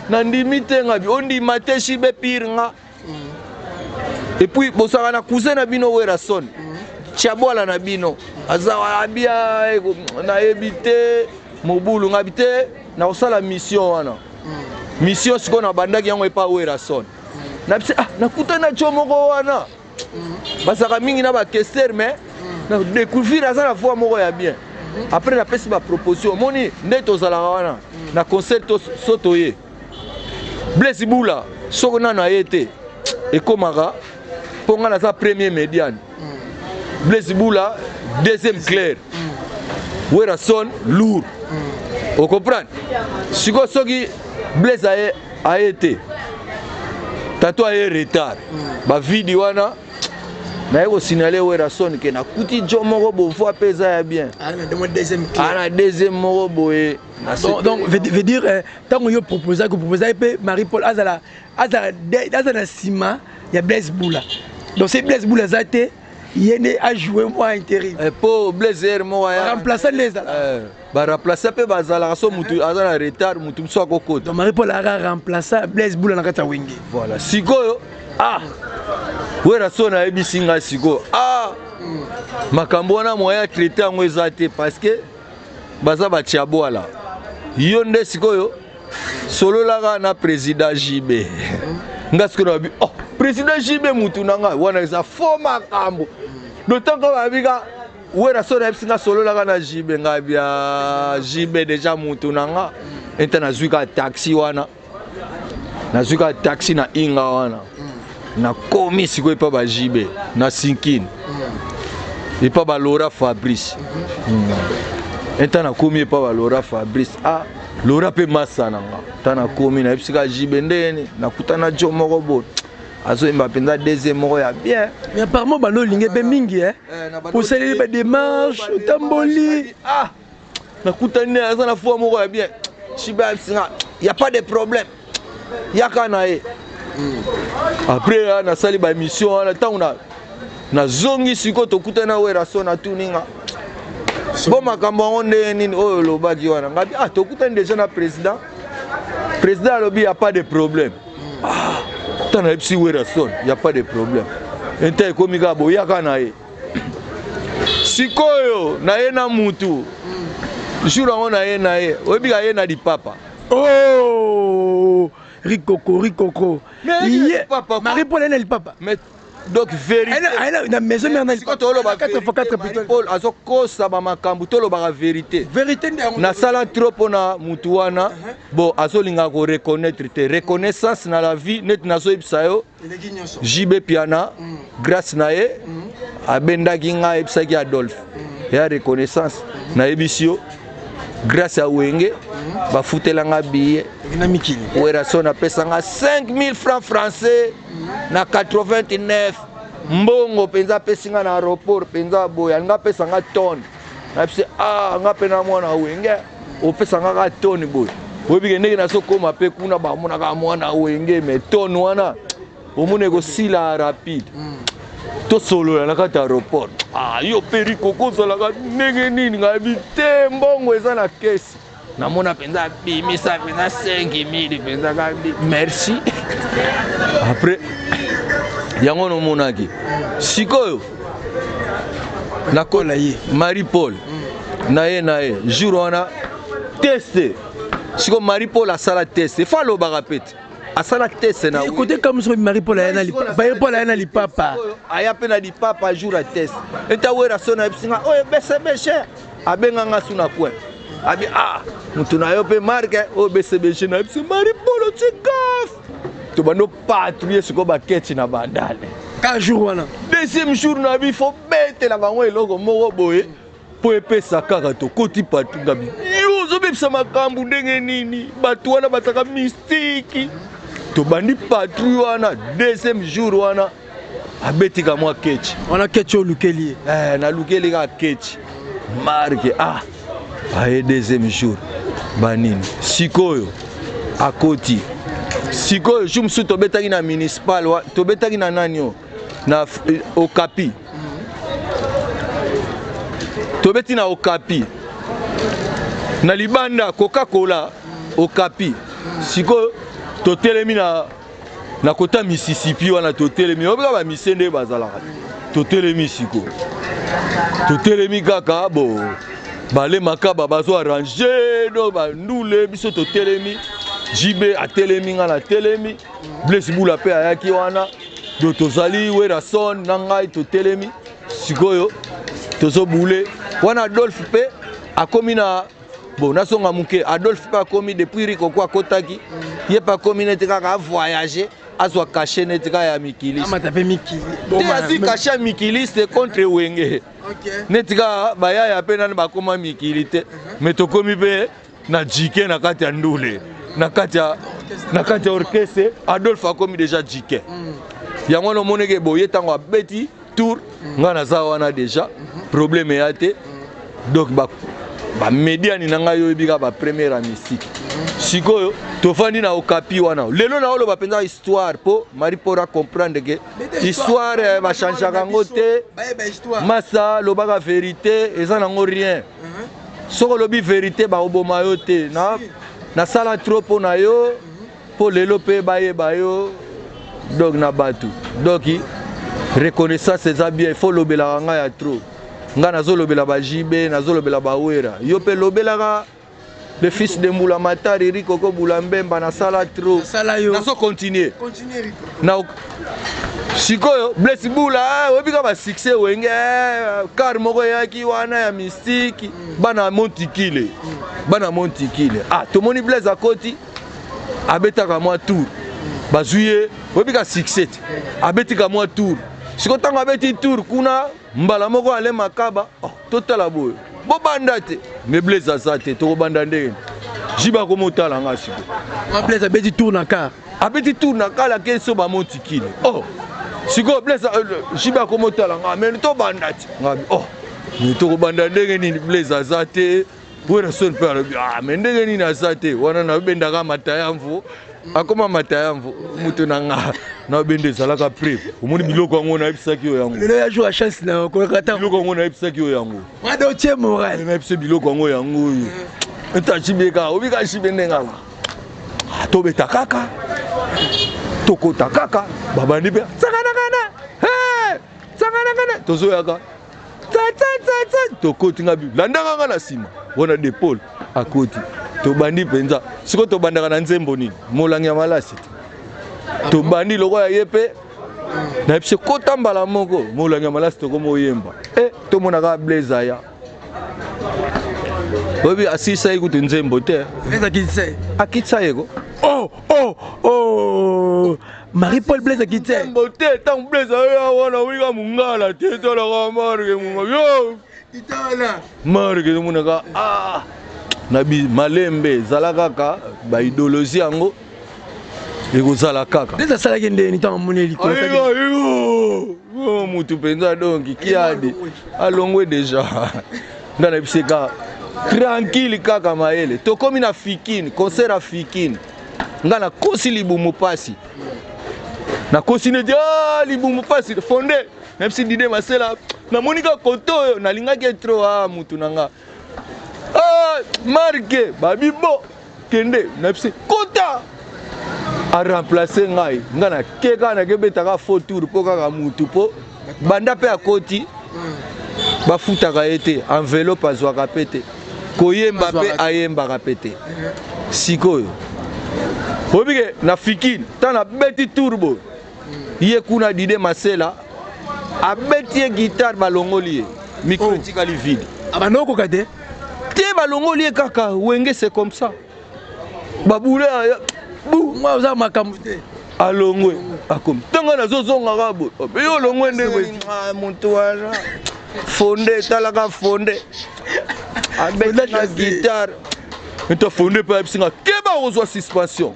nandimi te. Nga bi ondima te, JB pire nga. Et puis bosaka na cousin na bino Werason, Tiabwala na bino aza abia, nayebi te mobulu. Nga bi te, nakosala mission wana. Mission sikoyo nabandaki yango epa Werason. Na bisi ah, nakutani na tio moko wana bazalaka mingi na bakester, mais na découvrir aza na voix moko ya bien. Après napesi baproposition, omoni nde tozalaka wana na concert so toye, Blaise Bula soko nano aye te, ekomaka mpo nga naza premier médiane, Blaise Bula deuxième clair, Werason lourd, ocomprendre? Sikoyo soki Blaise aye, aye te, tato aye retard, bavidi wana naye kosignaler Werason ke nakuti jo moko bovoix mpe eza ya bien, ana deuxième moko boye. Donc veut dire ntango yo proposaki, koproposaki mpe Marie Paul azala na nsima ya Blaise Bula, donc c'est Blaise Bula aza te, ye nde ajoue mwa intérim. Mpo Blaise ere moko remplaçant nde ezala. Baremplaçant mpe bazalaka, so mutu aza na retard, mutu mosusu akokota. Donc Marie Paul aka remplaçant Blaise Bula na kati ya Wenge. Voilà. Sikoyo ah, Werason ayebisi ngai sikoyo ah, makambo wana moyen ya traité yango eza te, parce que baza batiabwala. Yo nde sikoyo sololaka na président JB. Nga sikoyo nabi oh, président JB mutu na ngai wana eza fo makambo, d'autant que babika Werason ayebisi nga sololaka na JB. Ngai bia JB déjà mutu na nga enta. Nazwi kaka taxi wana, nazwi kaka taxi na inga wana, nakomi sikoyo epa ba JB na Sinkine, epa balora Fabrice. Enta nakomi epa balora Fabrice, ah, lora mpe masa na nga. Ta nakomi, nayebisi kaka JB ndeni nakutana jo moko boye azoyemba mpenza deuxième moko ya bien. Mais apparemment bando olingi mpe mingi, osaleli badémarche, otamboli. Ah, nakutani aza na voix moko ya bien. JB ayebisi nga ya pas de problème, yaka na ye. Après nasali baémission wana, ntango nazongi sikoyo, tokutani na Werason, atuni nga bo makambo yango ndenge nini oyo olobaki wana? Ngabi ah, tokutani déjà na président, président alobi ya pas de problème. Ah, ntango nayebisi Werason ya pas de problème, enta ekomi kaka boyaka na ye. Sikoyo na ye na mutu jour yango na ye na ye, oyebi ka ye na lipapa. Oh, Rikoko, Rikoko! Marie Paul aye na lipapa. Mais donc vérité na maison mère na sikoyo toloba Paul azokosa bamakambo, tolobaka vérité. Vérité nde yango. Nasala trop mpona mutu wana. Bon, azolingaka koreconnaître te. Reconnaissance na la vie, neti nazoyebisa yo, JB Piana, grâce na ye abendaki ngai, ayebisaki Adolphe ya reconnaissance. Nayebisi yo, grâce ya Wenge bafutelanga billet na mikili. Werason apesanga 5000 francs français na 89, mbongo mpenza apesi nga na aéroport mpenza boye. Alinga apesa nga tonne, nayebisi ah, nga mpe na mwana Wenge, opesa nga kaka tonne boye? Oyebi ke ndenge nazokóma mpe kuna bamonaka mwana Wenge, mais tonne wana omona ekosila rapide. Tosolola na kati ya aéroport: ah, yo mpe Rikoko ozalaka ndenge nini? Ngayebi te, mbongo eza na kesi. Namona mpenza abimisa mpenza 5000 mpenza kabi merci. Après yango nomonaki sikoyo nakola ye. Marie Paul na ye jour wana test. Sikoyo Marie Paul asala test, efo alobaka pe te. Asala test na kote kamuso. Marie Paul aya na Marie Paul aya na lipapa. Aya mpe na lipapa jour ya test. Eta Werrason ayebisi nga oyo BCBG, abenganga su na coin, abi ah, mutu na yo mpe marke oyo BCBG. Nayebisi Marie Paul, otie gaffe, tobandi patrouille sikoyo baketi na Bandale. Ka jour wana? Deuxième jour na bi fo betela bango eloko moko boye mpo epesa kaka. Tokoti patrouille, ngabi yo ozobebisa makambo ndenge nini? Bato wana bazalaka mystique. Tobandi patrouille wana, deuxième jour wana abetika mwa kechi. Wana kechi olukeli ye? Eh, nalukeli kaka kechi marke. Ah, aye deuxième jour banini sikoyo akoti sikoyo. Jour mosusu tobetaki na municipal, tobetaki na nani o na Okapi, tobeti na Okapi na libanda Coca-Cola Okapi. Sikoyo totelemi na kota Mississippi wana, totelemi obika bamise nde bazalaka. Totelemi sikoyo, totelemi kaka bo balemaka bazo arrange do bandule. Biso totelemi, JB atelemi, nga natelemi, Blaise Bula mpe ayaki wana. Do tozali Werrason na ngai, totelemi sikoyo, tozobule wana. Adolphe mpe akomi na bon, nazonga moke. Adolphe mpe akomi depuis Rikoko akotaki, ye mpe akomi neti kaka avoyage, azwa cachet neti kaka ya mikiliste. Amata mpe mikili. Te, azwi cachet ya mikiliste contre Wenge, neti kaka bayaya mpe nani bakóma mikili te. Mais tokomi mpe na jike na kati ya ndule, na kati ya orchestre. Adolphe akomi déjà jike yango wana. Omoneke boye, ntango abeti tour, ngai naza wana déjà, problème eya te. Donc bamediani na ngai oyebi kaka bapremière ya mystique. Sikoyo tofandi na Okapi wana. Lelo naoloba mpenza histoire mpo Marie Paul acomprendre ke histoire bachangeaka yango te. Masa lobaka vérité, eza nango rien. Soki olobi vérité, bakoboma yo te. Nasala trop mpo na yo, mpo lelo mpe bayeba yo. Donc na bato, donc reconnaissance eza bien. Il faut lobelaka ngai ya trop. Ngai nazolobela ba JB, nazolobela bawera, yo mpe lobelaka le fils de Mbula Matari, Rikoko Bula Mbemba. Nasala trop, nazo continue na sikoyo. Blaise Bula, oyebi kaka basuccès Wenge, car moko eyaki wana ya mystique, bana Montikile, bana Montikile. Ah, tomoni Blaise akoti, abetaka mwa tour, bazwi ye. Oyebi ka succès te, abetika mwa tour. Sikoyo ntango abeti tour kuna, mbala moko ale makaba. Oh, totala boye, bobanda te, mais Blaise aza te, tokobanda ndenge jiba akomotala nga siko. Blaise abeti tour na car? Abeti tour na kala ke so bamotikile. Oh, sikoyo Blaise, jiba akomotala nga, mais tobanda te. Ngabi oh, mais tokobanda ndenge nini? Blaise aza te. Werrason mpe alobi ah, mais ndenge nini aza te wana? Nabendaka matayamvu, akoma matayamvu mutu na nga nabenda ezalaka preuve. Omoni biloko yango nayebisaki yo yango. Lelo ya jour ya chance na kolakata. Biloko yango nayebisaki yo yango. Wada otie moral. Nayebisi biloko yango, yango oyo eta jibe kaka obika jibe ndenge ala tobeta kaka, tokota kaka, babandi mpe sakanakana, sakanakana, tozoyaka tsa, tokoti. Nga bi landaka nga na nsima wana, de Paul akoti, tobandi mpenza. Sikoyo tobandaka na nzembo nini? Molangi ya malasi te. Tobandi lokola ye mpe nayebisi kota mbala moko molangi ya malasi, tokoma oyemba e tomonaka Blaise aya. Oyebi asilisa ye kutu nzembo te. Akitisa ye ko. Oh, Marie Paul, Blaise akitisa? Nzembo te. Ntango Blaise aya wana, oyika mongala te, talaka marke monga yo marke, tomonaka ah, na malembe ezala kaka baidéologie yango ekozala kaka. Blaise asalaki ndeni ntango amoni likolo? Mutu mpenza donc kiadi alongwe déjà. Nga na biso kaka tranquille, kaka mayele. Tokomi na Fikine, concert ya Fikine, nga nakosi libumu pasi, nakosi neti ah, libumu pasi fonde. Nayebisi Dide Masela, namoni kaka kote oyo nalingaki etro ah, mutu na nga ah, marke babi bo kende. Nayebisi kota aremplace ngai. Ngai nake kaka, nakebetaka faux tour mpo kaka mutu mpo banda mpe akoti, bafutaka ye te, enveloppe azwaka mpe te, koyemba mpe ayembaka mpe te. Sikoyo Oyebi ke na fikine ntango nabeti tour boye, ye kuna Dide Masela abeti ye guitare, balongoli ye micro. Oh. Etikali vide. Abanda okoka te. Te, balongoli ye kaka. Wenge, c'est comme ça, babule bu. Mwa oza makambo te. Alongwe, akomi ntango nazozongaka boye, yo olongwe ndenge moto wana fonde etalaka fonde abeti na guitare nto fonde mpe ayebisinga keba kozwa suspension.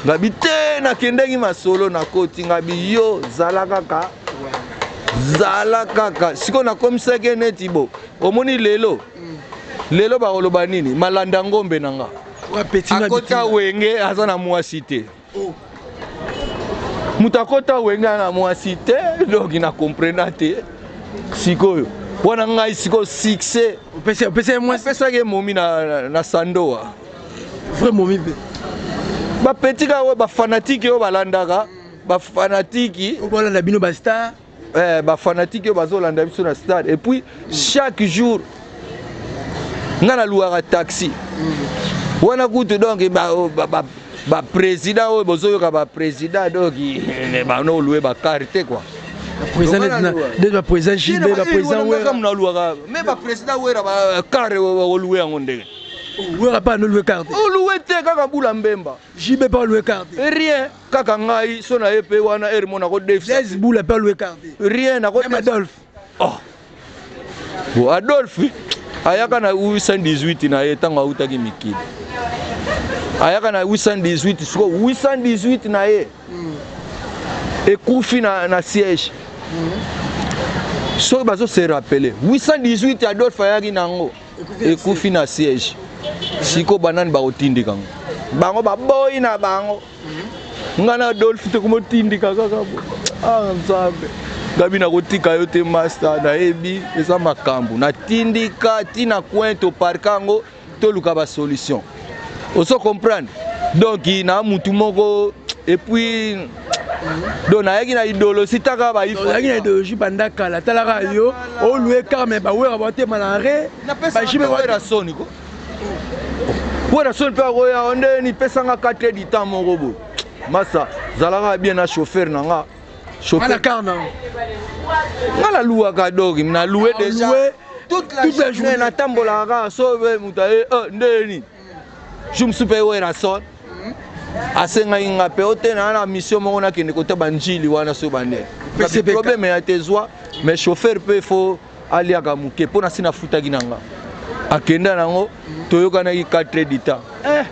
Ngabi te, nakendeki masolo, nakoti, ngabi yo zala kaka, zala kaka. Sikoyo nakomisaki neti bo omoni lelo, lelo bakoloba nini? Malanda ngombe na nga akota Wenge, aza na mwasi te. Moto akota Wenge aza na mwasi te, donc na comprena te. Sikoyo wana ngai sikoyo succès. Opesi ye mwasi? Apesaki ye momi na sandoa. Vrai momi mpe. Bapeti kaka oyo bafanatike oyo balandaka, bafanatiki. Bolanda bino bastar. Eh, bafanatike oyo bazolanda biso na stade. Et puis chaque jour nga naluwaka taxi wana kutu, donc baprésident oyo bozoyoka, baprésident, donc bano olue bacar te quoi. Nde baprésident JB, baprésident Wera. Naluwaka, mais baprésident Wera, bacar olue yango ndenge? Wera mpe anolue car te. Olue te, kaka bula mbemba. JB mpe alue car te. Rien, kaka ngai so na ye mpe wana ere mo nakodefisa. Blaise Bula mpe alue car te. Rien. Même Adolphe. Oh. Bon, Adolphe ayaka na 818 na ye ntango autaki mikili, ayaka na 818. Siko 818 na ye ekufi na siège. Soki bazo se rappeler, 818 Adolphe ayaki nango ekufi na siège. Sikoyo banani bakotindika ngo? Bango baboyi na bango. Nga na Adolphe tokomotindika kaka bo. Ah Nzambe, ngabi nakotika yo te, master, nayebi eza makambo. Natindika ntina coin, toparka yango, toluka basolution. Ozo comprendre? Donc na mutu moko, et puis donc nayaki na idéologie taka. Ozalaki na idéologie banda kala. Talaka yo olue car, mais bawera batema na re. Bawera soni ko, wera soni mpe akoya ndeni pesanga 4 heures du temps moko boye. Masa zalaka bien na chauffeur na nga. Wana car na Nga naluwaka, donc naloué déjà toute la journée, natambolaka kaka. So moto aye ndeni jour mosusu mpe wera son asengaki nga mpe ote na na mission moko, nakende kota banjili wana. So bandeni problème ya te, zwa, mais chauffeur mpe faut aliaka moke mpo na si nafutaki na nga. Akenda nango, toyokanaki 4 heures du temps. Eh.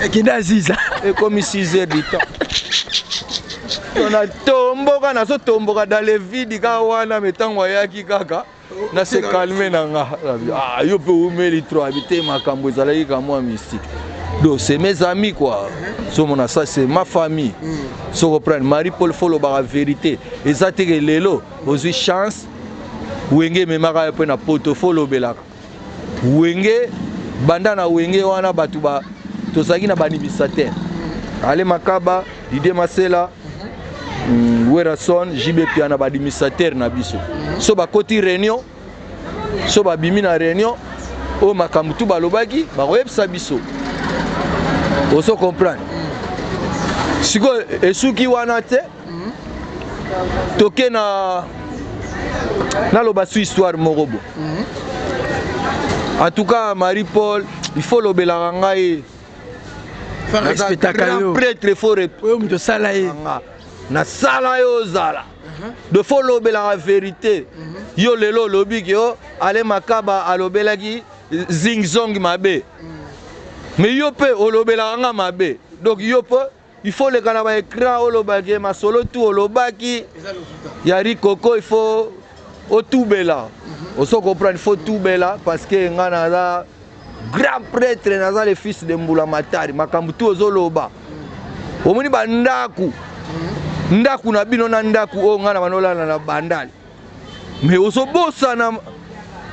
Ekende aziza. Ekomi 6 heures du temps, to natomboka, nazotomboka dans le vide kaka wana. Me ntango ayaki kaka na se calme na nga. Ah, yo mpe umeli trop, abi te, makambo ezalaki ka mwa mystique. Donc c'est mes amis quoi, somona, ça c'est ma famille. So comprendre, Marie Paul, faut lobaka vérité. Eza te ke lelo ozwi chance, Wenge ememaka yo mpe na poto, faut lobelaka Wenge. Banda na Wenge wana, bato ba tozalaki na baadministrateur Ale Makaba, Didie Masela, Werason, JB Piana, baadministrateur na biso. So bakoti réunion, so babimi na réunion oyo, makambo tu balobaki bakoyebisa biso. Ozo comprendre? Sikoyo esuki wana te, toke na naloba su histoire moko bo. En tout cas, Marie Paul, il faut lobelaka ngai. Respectaka yo. Prêtre, faut Oyo moto osala ye. Nasala yo, ozala de faut lobelaka vérité. Yo lelo olobi ke yo Ale Makaba alobelaki zingzong mabe, mais yo mpe olobelaka nga mabe. Donc yo mpe il faut leka na baécran, olobaki masolo tu olobaki ya rikoko, il faut otubela. Ozo comprendre? Il faut tubela parce que nga naza grand prêtre, naza le fils de Mbula Matari. Makambo tu ozoloba, omoni bandako, ndako na bino na ndako oyo ngai na banolala na Bandali, mais ozobosana,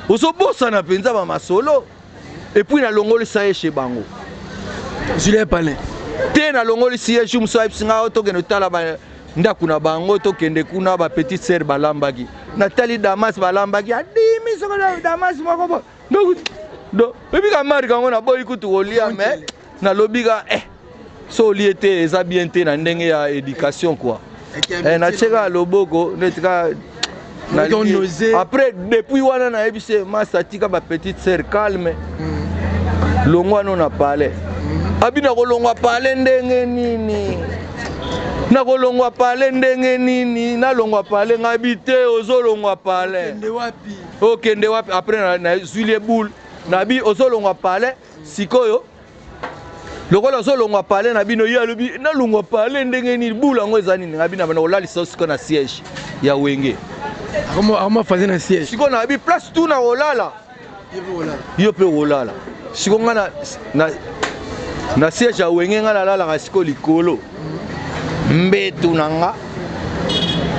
ozobosana mpenza bamasolo. Et puis nalongolisa ye chez bango. Julien Palin. Te, nalongolisi ye jour mosusu, ayebisi ngai tokende tala ndako na bango. Tokende kuna, bapetite sœur balambaki, natali damas balambaki, adimi soko damas moko bo. Donc do oyebika marke yango, naboyi kutu kolia, mais nalobi ka eh. So olie te, eza bien te na ndenge ya éducation quoi. Eh, natie kaka loboko neti kaka après. Depuis wana nayebi se masa, tika ba petite sœur calme. Longwa no na palais. Abi nakolongwa palais ndenge nini? Nakolongwa palais ndenge nini? Nalongwa palais? Ngai bi te, ozolongwa palais, okende wapi? Après nazwili eboule, nabi ozolongwa palais sikoyo, lokola ozolongwa palais na bino. Ye alobi nalongwa palais ndenge nini? Bula yango eza nini? Ngabi na bana kolalisa sikoyo na siège ya Wenge. Akoma faze na siège. Sikoyo nabi place tu na kolala, yo mpe kolala. Sikoyo nga na siège ya Wenge, nga nalalaka sikoyo likolo mbetu na nga,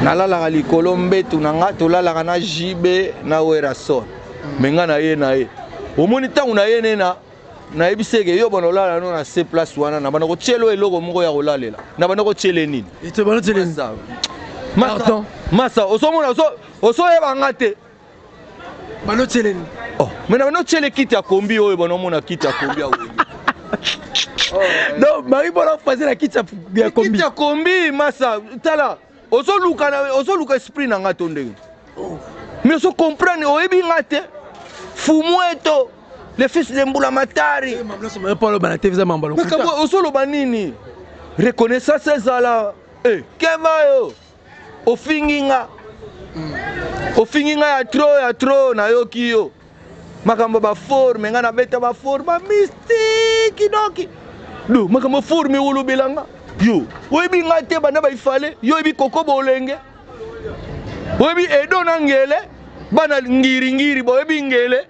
nalalaka likolo mbetu na nga. Tolalaka na JB na Werason, me nga na ye na ye. Omoni, ntango na ye ne na nayebisi eke yo bana olala no na se place wana, na bana kotiela eloko moko ya kolalela, na bana kotiele nini? Masa, ozomona, ozoyeba nga te. Banotiele nini? Oh, me na banotiele kiti ya kombi oyo, banomona kiti ya kombi ya Wenge. Donc Marie Paul afaze na kiti ya kombi. Kiti ya kombi, masa, tala, ozoluka, ozoluka esprit na nga to ndenge, mais ozo comprendre, oyebi nga te. Fumweto, le fils de Mbula Matari. Ozoloba nini? Reconnaissance ezala. Keba, yo ofingi nga, ofingi nga ya trop, ya trop. Nayoki yo makambo ba forme, nga nabeta ba forme mystique. Donc do makambo forme olobela nga, yo oyebi nga te. Banda baifale, yo oyebi koko bolenge, oyebi edo na ngele, bana ngiringiri, boyebi ngele.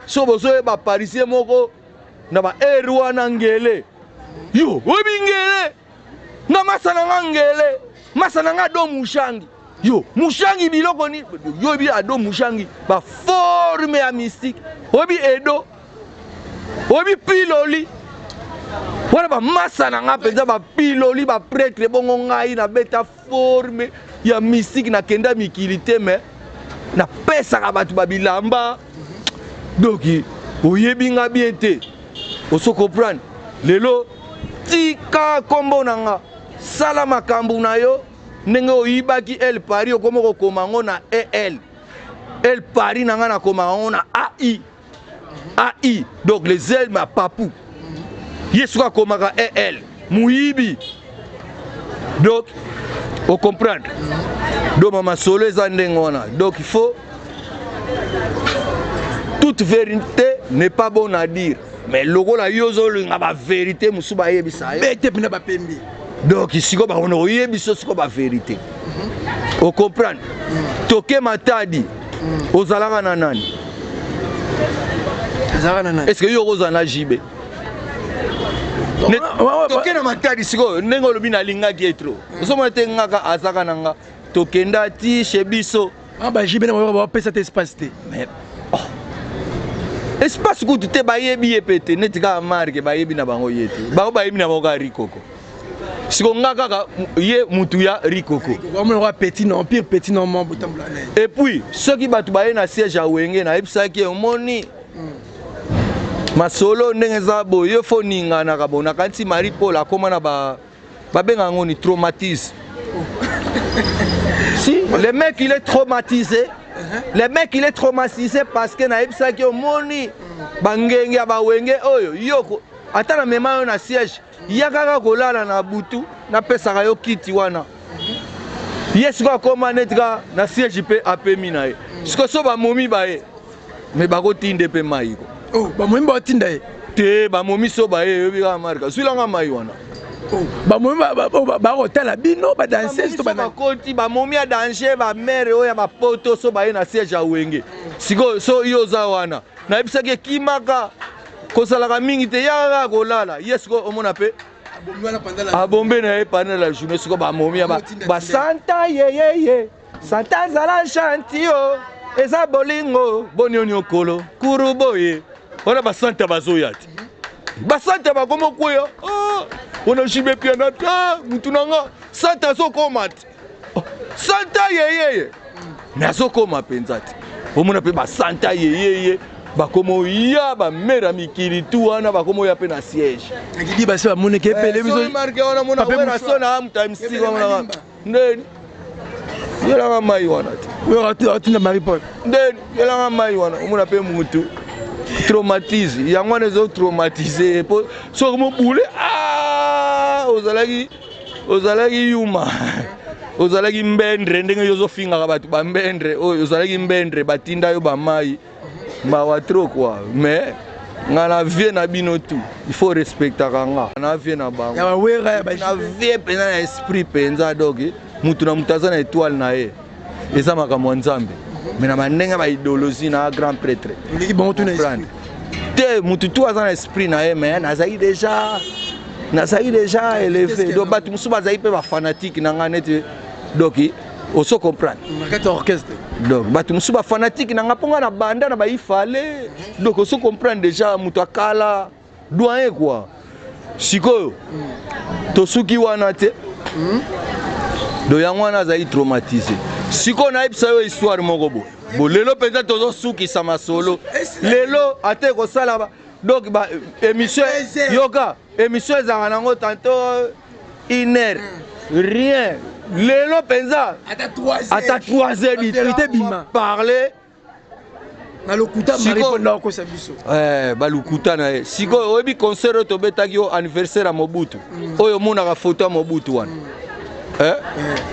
So bozoyeba parisien moko na ba aire wana, ngele, yo oyebi ngele. Nga masa na nga ngele, masa na nga ado mushangi. Yo mushangi biloko ni yo oyebi ado mushangi, ba forme ya mystique. Oyebi edo, oyebi piloli wana, bamasa na nga mpenza bapiloli, ba prêtre. Bongo ngai nabeta forme ya mystique, nakenda mikili te, me napesaka bato babilamba. Donc oyebi nga bien te, oso comprendre. Lelo tika nkombo na nga, sala makambo na yo ndenge oyibaki El Paris. Okoma kokoma yango na el El Paris na nga, nakoma yango na ai ai, donc les ailes ma papu. Ye soki akomaka el moyibi, donc o comprendre. Donc mama solo eza ndenge wana. Donc il faut, toute vérité n'est pas bonne à dire, mais lokola yo ozolinga ba vérité mosusu bayebisa yo bete mpena bapembi. Donc sikoyo bakona koyebisa sikoyo ba vérité, o comprendre. Toke Matadi, ozalaka na nani? Ezalaka na nani? Est ce que yo okozala na JB? Toke na Matadi sikoyo, ndenge olobi nalingaki ye trop, ozomona te ngaka azaka na nga, tokenda ti chez biso. Ba JB na bapesa te espace te. Mais oh, espace kutu te, bayebi ye mpe te. Neti kaka marke, bayebi na bango ye te, bango bayebi na bango kaka Rikoko. Siko nga kaka ye mutu ya Rikoko. Omona petit non pire, petit non mo botambola na ye. Et puis soki bato baye na siège ya Wenge, nayebisaki ye, omoni masolo ndenge eza boye, yo fo ninganaka bo. Nakanisi Marie Paul akóma na ba babenga yango ni traumatisme. Si le mec il est traumatisé, le mec il est traumatisé parce que nayebisaki, omoni bangenge ya bawenge oyo, yo ata na mema yo na siège, ya kaka kolala na butu, napesaka yo kiti wana. Ye sikoyo akóma neti kaka na siège mpe apemi na ye. Sikoyo so bamomi baye, me bakotinda mpe mai ko. Oh, bamomi baotinda ye? Te, bamomi so baye, oyebi kaka marka, zwilanga mai wana. Oh, bamomi bakotala bino ba danseuse to? Bakoti bamomi ya danger, ba mère oyo ya bapoto, so baye na siège ya Wenge sikoyo, so yo oza wana, nayebisaki ekimaka kozalaka mingi te, yaka kaka kolala. Ye sikoyo omona mpe abombe na ye pendant la journée. Sikoyo bamomi ya basanta yeyeye, santa azala gentil o eza bolingo bonioni okolo kuru boye wana, basanta bazoya te, basanta bakoma okweya wana. JB Piana te, mutu na nga santa azokoma te, santa yeyeye, me azokoma mpenza te. Omona mpe basanta yeyeye. Bakoma oya bamere ya mikili tu wana, bakoma oya mpe na siège. Akidi basi bamoneke epele biso. Marke wana mona Pape wera Mouchoir. so na muta mc wana ndeni yelanga mai wana te. Oyo atinda Marie Paul. Ndeni yelanga mai wana, omona mpe mutu traumatise yango wana, ezotraumatise po soki mobule, ah, ozalaki yuma, ozalaki mbendre, ndenge yo ozofingaka bato bambendre oyo, ozalaki mbendre, batinda yo bamai, mawa trop quoi. Mais nga na vie na bino tout, il faut respectaka nga na vie na bango. Ya bawera ya na ba vie mpenza na esprit mpenza. Donc mutu na mutu aza na étoile na ye, eza makambo ya Nzambe, mais na bandenge ba idéologie na grand prêtre. Oleki bango tu na Comprendre. esprit. Te, mutu tu aza na esprit na ye, mais nazalaki déjà élevé. Donc bato mosusu bazalaki mpe bafanatike na ngai neti, donc oso comprendre. Na kati ya orchestre. Donc bato mosusu bafanatike na ngai mpo ngai na banda na baifale, donc oso comprendre déjà, moto akala doyen quoi. Sikoyo tosuki wana te. Donc yango wana azali traumatisé. Sikoyo nayebisa yo histoire moko boye. Bo lelo mpenza tozosukisa masolo lelo, ate ekosala donc ba émission, yoka, émission ezalaka nango tantôt une heure, rien. Lelo mpenza ata 3 ata 3 heures du Vérité temps, bima. parler. Na lokuta Marie Paul na okosa biso. Eh, balukuta na ye. Sikoyo oyebi concert oyo tobetaki yo, anniversaire ya Mobutu, oyo omonaka foto ya Mobutu wana, eh?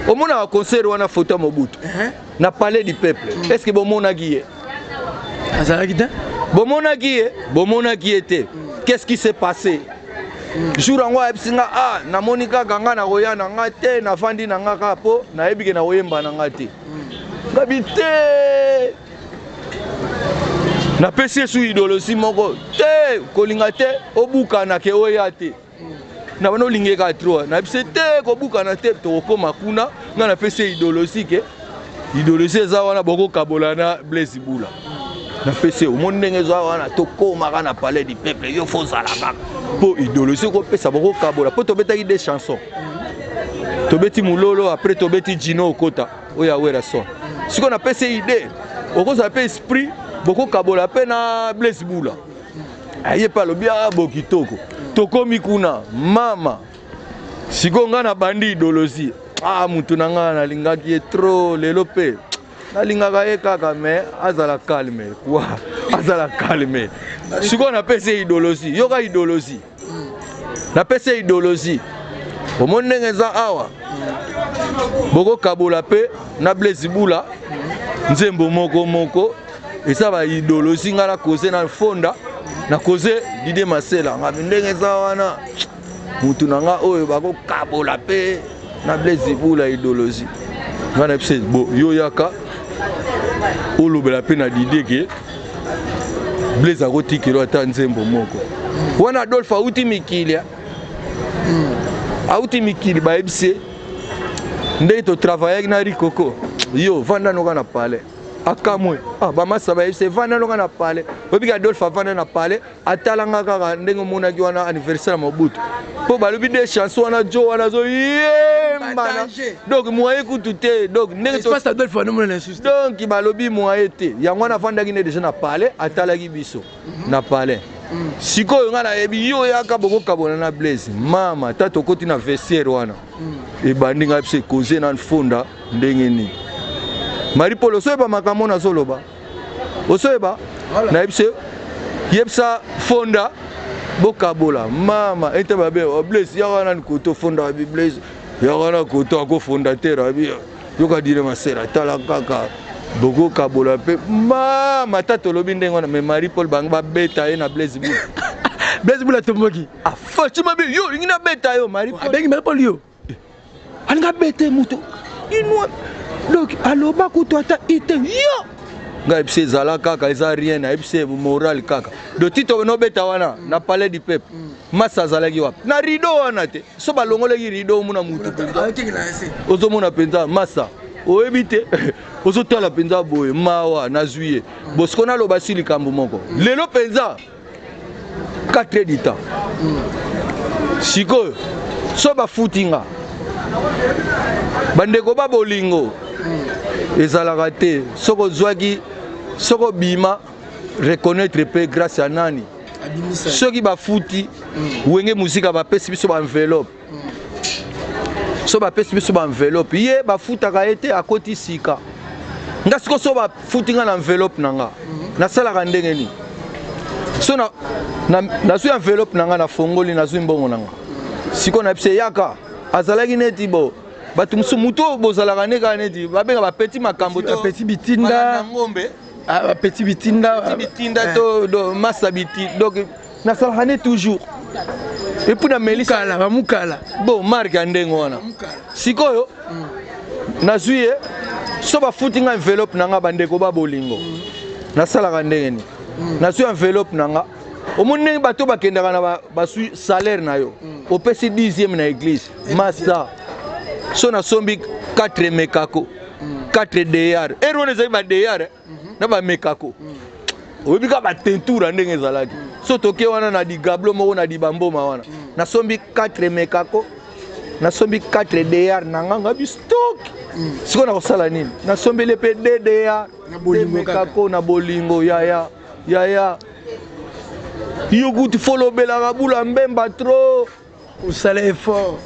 Omonaka concert wana, foto ya Mobutu na Palais du Peuple, est ce que bomonaki ye? Azalaki te. Bomonaki ye? Bomonaki ye te. Qu'est ce qui s'est passé jour yango? Ayebisi nga: "Ah, namoni kaka nga nakoya na nga te, navandi na nga kaka mpo nayebi ke nakoyemba na nga te." Ngabi te, napesi ye su idéologie moko te, kolinga te, obukana ke oya te na bana olingi kaka trop. Nayebisi te, kobukana te, tokokóma kuna. Ngai napesi ye idéologie ke idéologie eza wana, bokokabola na Blaise Bula. Napesi ye, omoni ndenge eza wana, tokómaka na Palais du Peuple, yo fo ozala kaka mpo idéologie okopesa, bokokabola mpo tobetaki deux chansons, tobeti Mololo, après tobeti Jino Okota oyo awera son. Sikoyo napesi ye idée, okozala mpe esprit, bokokabola mpe na Blaise Bula. Aye mpe alobi: "A bo kitoko." Tokomi kuna, mama, sikoyo ngai nabandi idéologie. Ah, mutu na ngai nalingaki ye trop, lelo mpe nalingaka ye kaka, mais azala calme quoi, azala calme. Sikoyo napesi ye idéologie, yoka idéologie, napesi ye idéologie: omoni ndenge eza awa, bokokabola mpe na Blaise Bula nzembo moko moko. Eza baidéologie. Ngai nakoze na fonda, nakoze Dide Masela, ngabi ndenge eza wana, mutu na nga oyo bakokabola mpe na Blaise Bula idéologie. Ngai na biso bo yo yaka olobela mpe na Dide ke Blaise akotikela ata nzembo moko wana. Adolphe auti mikili, auti mikili, bayebisi ye ndenge totravaillaki na Rikoko: "Yo vanda noka na palais." Akamwe. Ah, bamasa bayebisi: "Vanda noka na palais." Oyebiki Adolphe avanda na palais, atalanga kaka ndenge omonaki wana anniversaire ya Mobutu, mpo balobi de chanson wana, jo wana azoyembana, donc moyen kutu te, donc ndenge Espace Adolphe wana omona lisusu te. Donc balobi moyen te. Yango wana avandaki nde déjà na palais, atalaki biso na palais. Sikoyo ngai nayebi yo yaka, bokokabona na Blaise. Mama ta tokoti na vestiaire wana, ebandi ngai biso ekoze na fonda ndenge nini. Marie Paul, osoyeba makambo nazoloba, osoyeba. Nayebi se yebisa fonda bokabola. Mama ete babe: "Oh, Blaise, yaka nani koto." Fonda abi: "Blaise, yaka na koto." Akofonda te, abi: "Yoka dire Masera, tala kaka, bokokabola mpe." Mama ta tolobi ndenge wana, mais Marie Paul bango babeta ye na Blaise Bula. Blaise Bula tomboki. Afaci mabe: "Yo olingi nabeta yo, Marie Paul." Abengi Marie Paul yo. Alingi abete moto inwa, donc aloba kutu ata ite yo. Ngai yebisi ezala kaka, eza rien, nayebisi moral kaka. Do ti nobeta wana na Palais du Peuple, masa azalaki wapi na rideau wana te? So balongolaki rideau, omona mutu mpenza, ozomona mpenza masa, oyebi te, ozotala mpenza boye, mawa nazwi ye. Bosiko naloba si likambo moko lelo mpenza, 4 heures du temps. Sikoyo so bafuti nga, bandeko ba bolingo ezalaka te. Soki ozwaki, soki obima. Reconnaître mpe grâce ya nani? Soki bafuti Wenge Muzika, bapesi biso baenveloppe. So bapesi biso baenveloppe, ye bafutaka ye te, akoti sika. Nga siko, so bafuti nga na enveloppe na nga, nasalaka ndenge nini? So nazwi enveloppe na nga, nafongoli, nazwi mbongo na nga. Sikoyo na biso eyaka, azalaki neti bo bato mosusu, motu oyo bozalaka nde kaka neti babenga bapeti makambo to bapeti bitinda. Ngombe. Ah, bapeti bitinda. Petit bitinda to do masa biti. Donc nasalaka nde toujours et puis namelisa. Mukala, bamukala. Bon, marke ya ndenge wana. Sikoyo nazwi ye, so bafuti nga enveloppe na nga, bandeko ba bolingo, nasalaka ndenge nini? Nazwi enveloppe na nga, omoni ndenge bato bakendaka na bazwi salaire na yo, opesi dixième na église. Masa, so nasombi 4 mekako, 4 deyar, ere wana ezali badeyar na bamekako, oyebi kaka bateinture ndenge ezalaki. So toke wana na digablo moko na dibamboma wana, nasombi 4 mekako, nasombi 4 deyar na nga, nga bistock. Sikoyo nakosala nini? Nasombeli mpe 2 deyar Na bolingo kaka. Mekako na bolingo. Yaya, yaya, yo kutu folobelaka bula mbemba trop. Osala effort.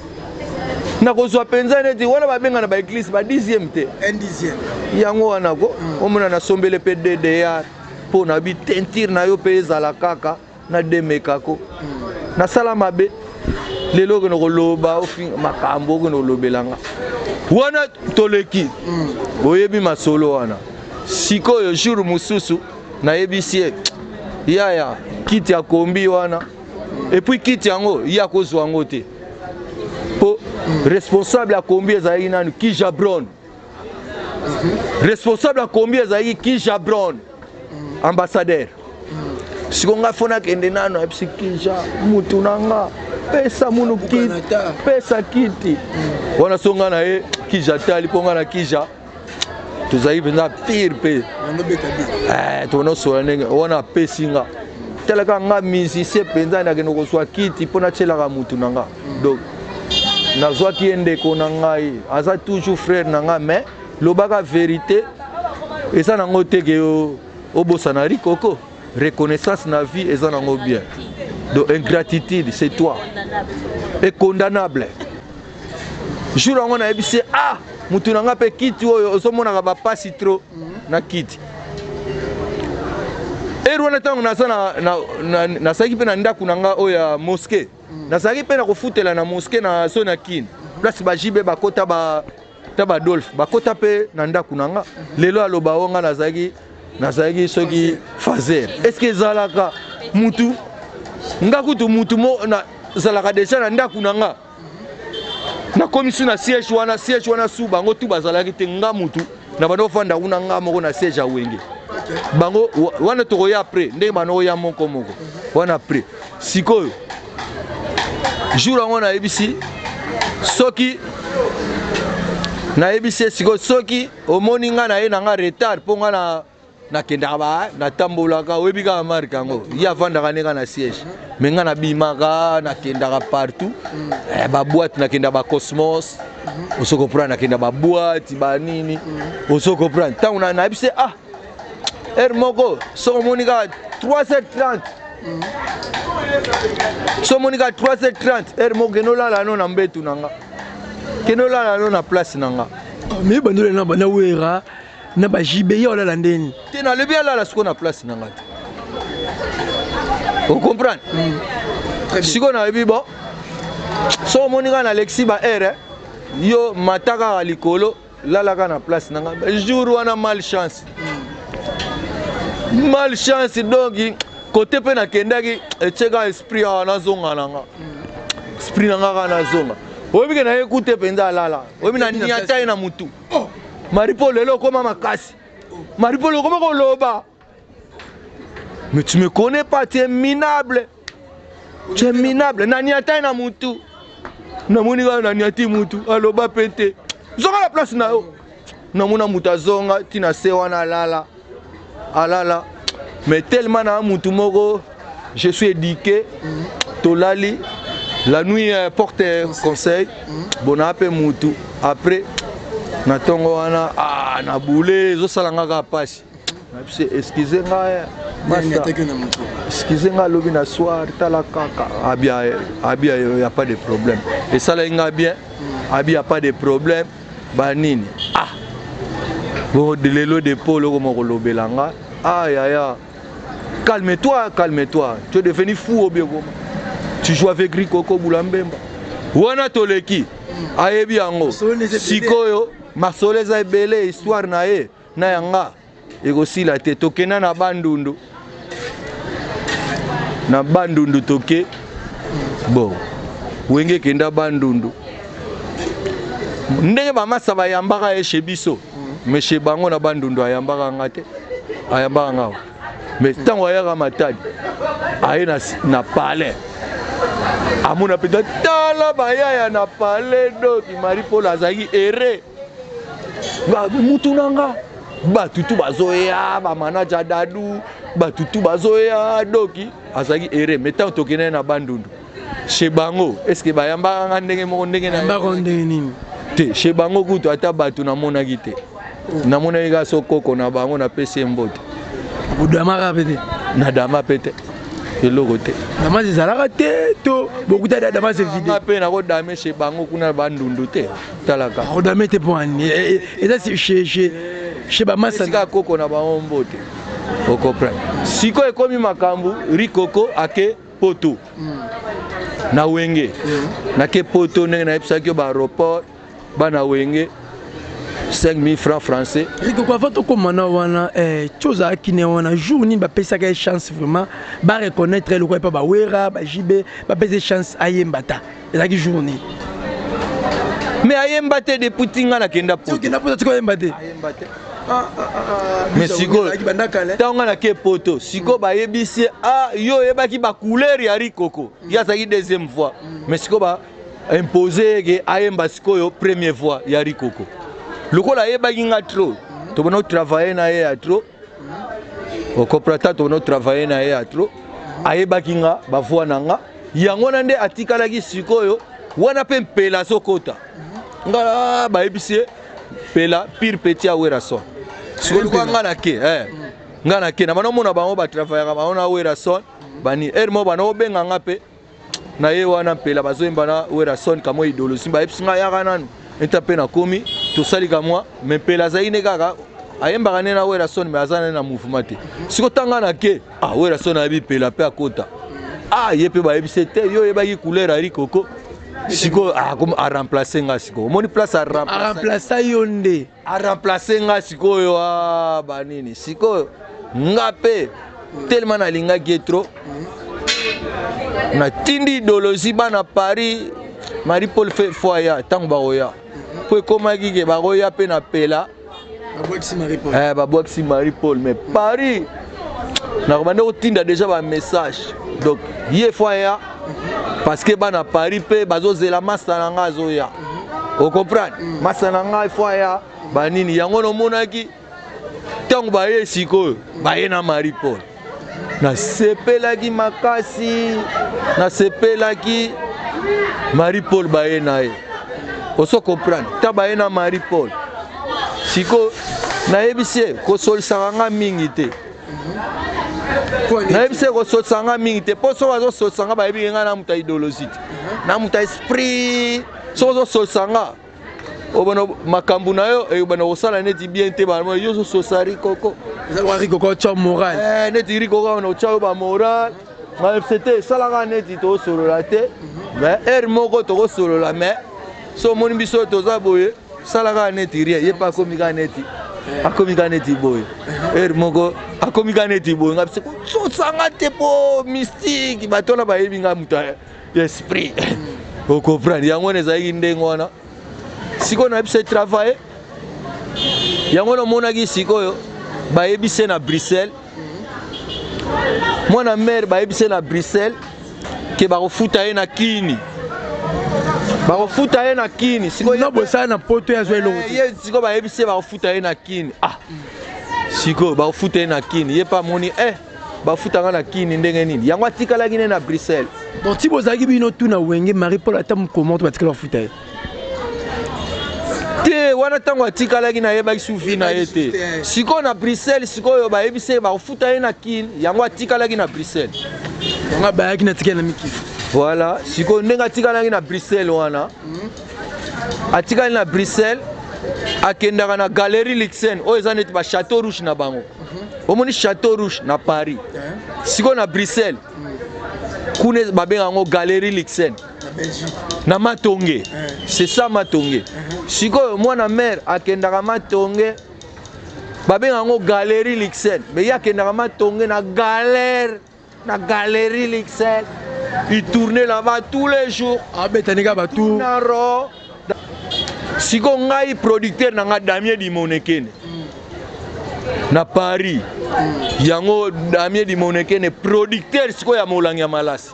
Nakozwa mpenza neti wana babenga na baéglise ba dixième te. Un dixième. Yango wana ko omona nasombeli mpe ddr mpo na bi teinture na yo mpe ezala kaka na demekako. Nasala mabe lelo, okende koloba, ofinga makambo, okende kolobelanga wana, toleki. Oyebi masolo wana. Sikoyo jour mosusu nayebisi ye: yaya, kiti ya kombi wana, et puis kiti yango ye akozwa yango te, mpo responsable ya kombi ezalaki nanu Kijabron. Responsable ya kombi ezalaki Kijabron, ambassadeur. Siko ngai fo nakende nano, ayebisi Kija: mutu na nga, pesa munu kiti, pesa kiti wana. So ngai na ye, Kija tali, mpo ngai na Kija tozali mpenza pire mpe tonosola ndenge wana. Apesi nga, talaka nga musicien mpenza, nakende kozwa kiti mpo natielaka mutu na nga. Donc nazwaki ye, ndeko na ngai, aza toujours frère na ngai, mais lobaka vérité, eza nango te ke obosana rikoko. Reconnaissance na vie eza nango bien. Donc ingratitude, c'est toi est condamnable. Jour yango nayebisi: ah, mutu na nga, mpe kiti oyo ozomonaka bapasi trop na kiti. Ere wana ntango naza nazalaki mpe na ndako na nga oyo ya mosquée, nazalaki mpe na kofutela na mosquée na so na Kine, place bajibe bakota ba ta badolphe bakota mpe na ndako na nga. Lelo aloba o nga nazalaki soki fazer. Est ce que ezalaka mutu nga kutu mutu mo nazalaka déjà na ndako na nga, nakomi su na siège wana, siège wana su bango tu bazalaki te. Nga mutu na bando kofanda kuna, nga moko na siège ya Wenge. Bango wana tokoya après, ndenge bando koya moko moko wana après. Sikoyo jour yango nayebisi, soki nayebisi ye sikoyo, soki omoni nga na ye na nga retard, mpo nga na nakendaka ba natambolaka, oyebi kaka marke yango, ye avandaka nde nga na siège, me nga nabimaka, nakendaka partout, baboîte, nakenda bacosmos, ozo comprendre, nakenda baboîte banini, ozo comprendre. Ntango nayebisi: ah, heure moko soki omoni kaka 3h30, so omoni kaka 3h30, heure moko kende olala no na mbetu na nga, kende olala no na place na nga. Mais bandola na bana Wera na bajibe, ye olala ndeni? Te, nalobi alala sikoyo na place na nga te, ocomprendre. Sikoyo nayebi bon, so omoni kaka nalekisi ba heure, yo mata kaka likolo, lalaka na place na nga. Jour wana malchance, malchance. Donc kote mpe nakendaki, etieka esprit awa, nazonga na nga, esprit na nga kaka nazonga. Oyebi ke naye kute mpenza alala, oyebi na niata ye na mutu: Marie Paul, lelo okoma makasi. Marie Paul, okoma koloba, mais tu me connais pas, tu es minable, tu es minable. Naniata ye na mutu, namoni kaka naniati mutu, aloba mpe te: zonga na place na yo. Namona mutu azonga ntina se wana, alala, alala. Mais tellement na mutu moko, je suis éduqué. Tolali, la nuit porte conseil. Bona mpe mutu après na ntongo wana, ah, na bule ezosala nga kaka mpasi. Nayebisi excuse ngai masta, excuse ngai lobi na soir tala kaka abia abia ya pas de problème. Esalaki ngai bien, abia pas de problème banini. Ah bon lelo de polo okoma kolobela nga ah yaya calme-toi, calme-toi, tu es devenu fou obie koma tu joues avec Rikoko Bulambemba wana toleki ayebi yango sikoyo masolo eza ebele histoire na ye na yanga ekosila te. Tokenda na Bandundu, na Bandundu toke bon Wenge ekenda Bandundu ndenge bamasa bayambaka ye chez biso, mais chez bango na Bandundu ayambaka nga te, ayambaka nga mais ntango ayaka Matadi aye na palais amona mpenza tala bayaya na palais. Doki Marie Paul azalaki ere mutu na nga, bato tu bazoya, bamanager Dadu, bato tu bazoya. Doki azalaki ere. Mais ntango tokende na Bandundu chez bango, est ce que bayambaka nga ndenge moko ndenge na Yambaka ndenge nini? Te, chez bango kutu ata bato namonaki te, namonaki kaka so koko na bango napesi ye mbote. Bodamaka mpe te? Nadama mpe te, eloko te. Damas ezalaka te to bokuta da damas vide? Nga mpe nakodame chez bango kuna Bandundu te, talaka. Kodame te mpo ani eza chez bamasa. Esika koko na bango mbote, ocomprendre. Sikoyo ekomi makambo Rikoko ake Poto na Wenge. Nake Poto ndenge nayebisaki yo, baaéroport bana Wenge 5000 francs français. Rikoko, avant tokóma na wana, ti ozalaki ne wana, jour nini bapesaka ye chance vraiment bareconnaître eloko epa bawera bajibe, bapesa ye chance ayemba ta, ezalaki jour nini? Mais ayemba te depuis ti nga nakenda Poto. Okenda Poto tika oyemba te? Ayemba te. Mais sikoyo ntango nga nake Poto, sikoyo bayebisi ye: ah, yo oyebaki bacouleur ya Rikoko, ye azalaki deuxième voix, mais sikoyo ba impose ye ke ayemba sikoyo première voix ya Rikoko. Lokola ayebaki nga trop, tobona otravaille na ye ya trop, okomprendre, tobona otravaille na ye ya trop, ayebaki nga bavoix na nga, yango wana nde atikalaki. Sikoyo wana mpe Mpela azokota nga, bayebisi ye Mpela pire petit ya Werason. Sikoyo luka nga na ke nga na ke na bana omona bango batravaillaka bango na Werason bani ere moko bana obenga nga mpe na ye wana Mpela bazoyemba na Werason kamwa idéologie. Bayebisi nga yaka nanu eta mpe nakomi, tosali kamwa. Mais Mpela azalaki nde kaka ayembaka nde na Werason, mais aza nde na mouvement te. Sikoyo ntanga na ke, ah, Werason ayebi Mpela mpe akota, ah, ye mpe bayebisi te yo oyebaki couleur ya Rikoko, sikoyo aremplace nga. Sikoyo omoni place aremplace yo nde. Aremplace nga sikoyo. A banini sikoyo nga mpe tellement nalingaki ye trop, natindi idéologie bana Paris, Marie Paul fe fo aya. Ntango bakoya mpo ekomaki ke bakoya mpe na Pela, babwakisi Marie Paul. Mais Paris nakobanda kotinda déjà bamessage, donc ye fo aya parce que bana Paris mpe bazozela masa na nga azoya, ocomprendre, masa na ngai fo aya banini. Yango nomonaki ntango baye sikoyo, baye na Marie Paul, nasepelaki makasi, nasepelaki. Marie Paul baye na ye, oso comprendre, ta baye na Marie Paul. Sikoyo nayebisi ye kosolisaka nga mingi te, nayebisi ye kosolisa nga mingi te, mpo soki azosolisa nga, bayebi ngai na moto ya idéologie te, na moto ya esprit. Soki ozosolisa nga, obana makambo na yo ebana kosala neti bien te. Yo ozososa Rikoko. Rikoko otya moral. Neti Rikoko wana otya yo bamoral, ngai te esalaka neti tokosolola te, mais heure moko tokosolola. Mais so omoni biso toza boye, salaka neti rien. Ye mpe akomi kaka neti, akomi kaka neti boye, heure moko akomi kaka neti boye. Ngai biso kososanga te mpo mystique, bato wana bayebi ngai moto ya esprit, ocomprendre. Yango wana ezalaki ndenge wana. Sikoyo nayebisa travaille yango, namonaki sikoyo bayebisi na Bruxelles, mwana mare bayebisi na Bruxelles ke bakofuta ye na Kini, bakofuta ye na Kini. Sikoyo bosala na Poto yazwa eloko. Ye sikoyo bayebisi ye bakofuta ye na Kini. Ah, sikoyo bakofuta ye na Kini, ye mpe amoni bafutanga na Kini ndenge nini? Yango atikalaki ne na Bruxelles. Donc ti bozalaki bino tu na Wenge, Marie Paul ata mokoma to batikala bafuta ye? Te, wana ntango atikalaki, nayebaki suvi na ye te. Sikoyo na Bruxelles, sikoyo bayebisi ye bakofuta ye na Kine, yango atikalaki na Bruxelles. Yango abayaki na tikali na mikili. Voilà, sikoyo ndenge atikalaki na Bruxelles wana, atikali na Bruxelles, akendaka na Galerie Luxen oyo eza neti bachateau rouge na bango. Omoni Chateau Rouge na Paris, sikoyo na Bruxelles kuna babenga yango Galerie Luxen na Matonge, c'est ça, Matonge. Sikoyo mwana mare akendaka Matonge, babenga yango Galerie Luxen, mais ye akendaka Matonge na galère, na Galerie Luxen. Il tournait là-bas tous les jours. Abetani kaka batour. Naro sikoyo ngai producteur na nga Damien Dimonekene na Paris, yango Damien Dimonekene producteur sikoyo ya Molangi ya Malasi.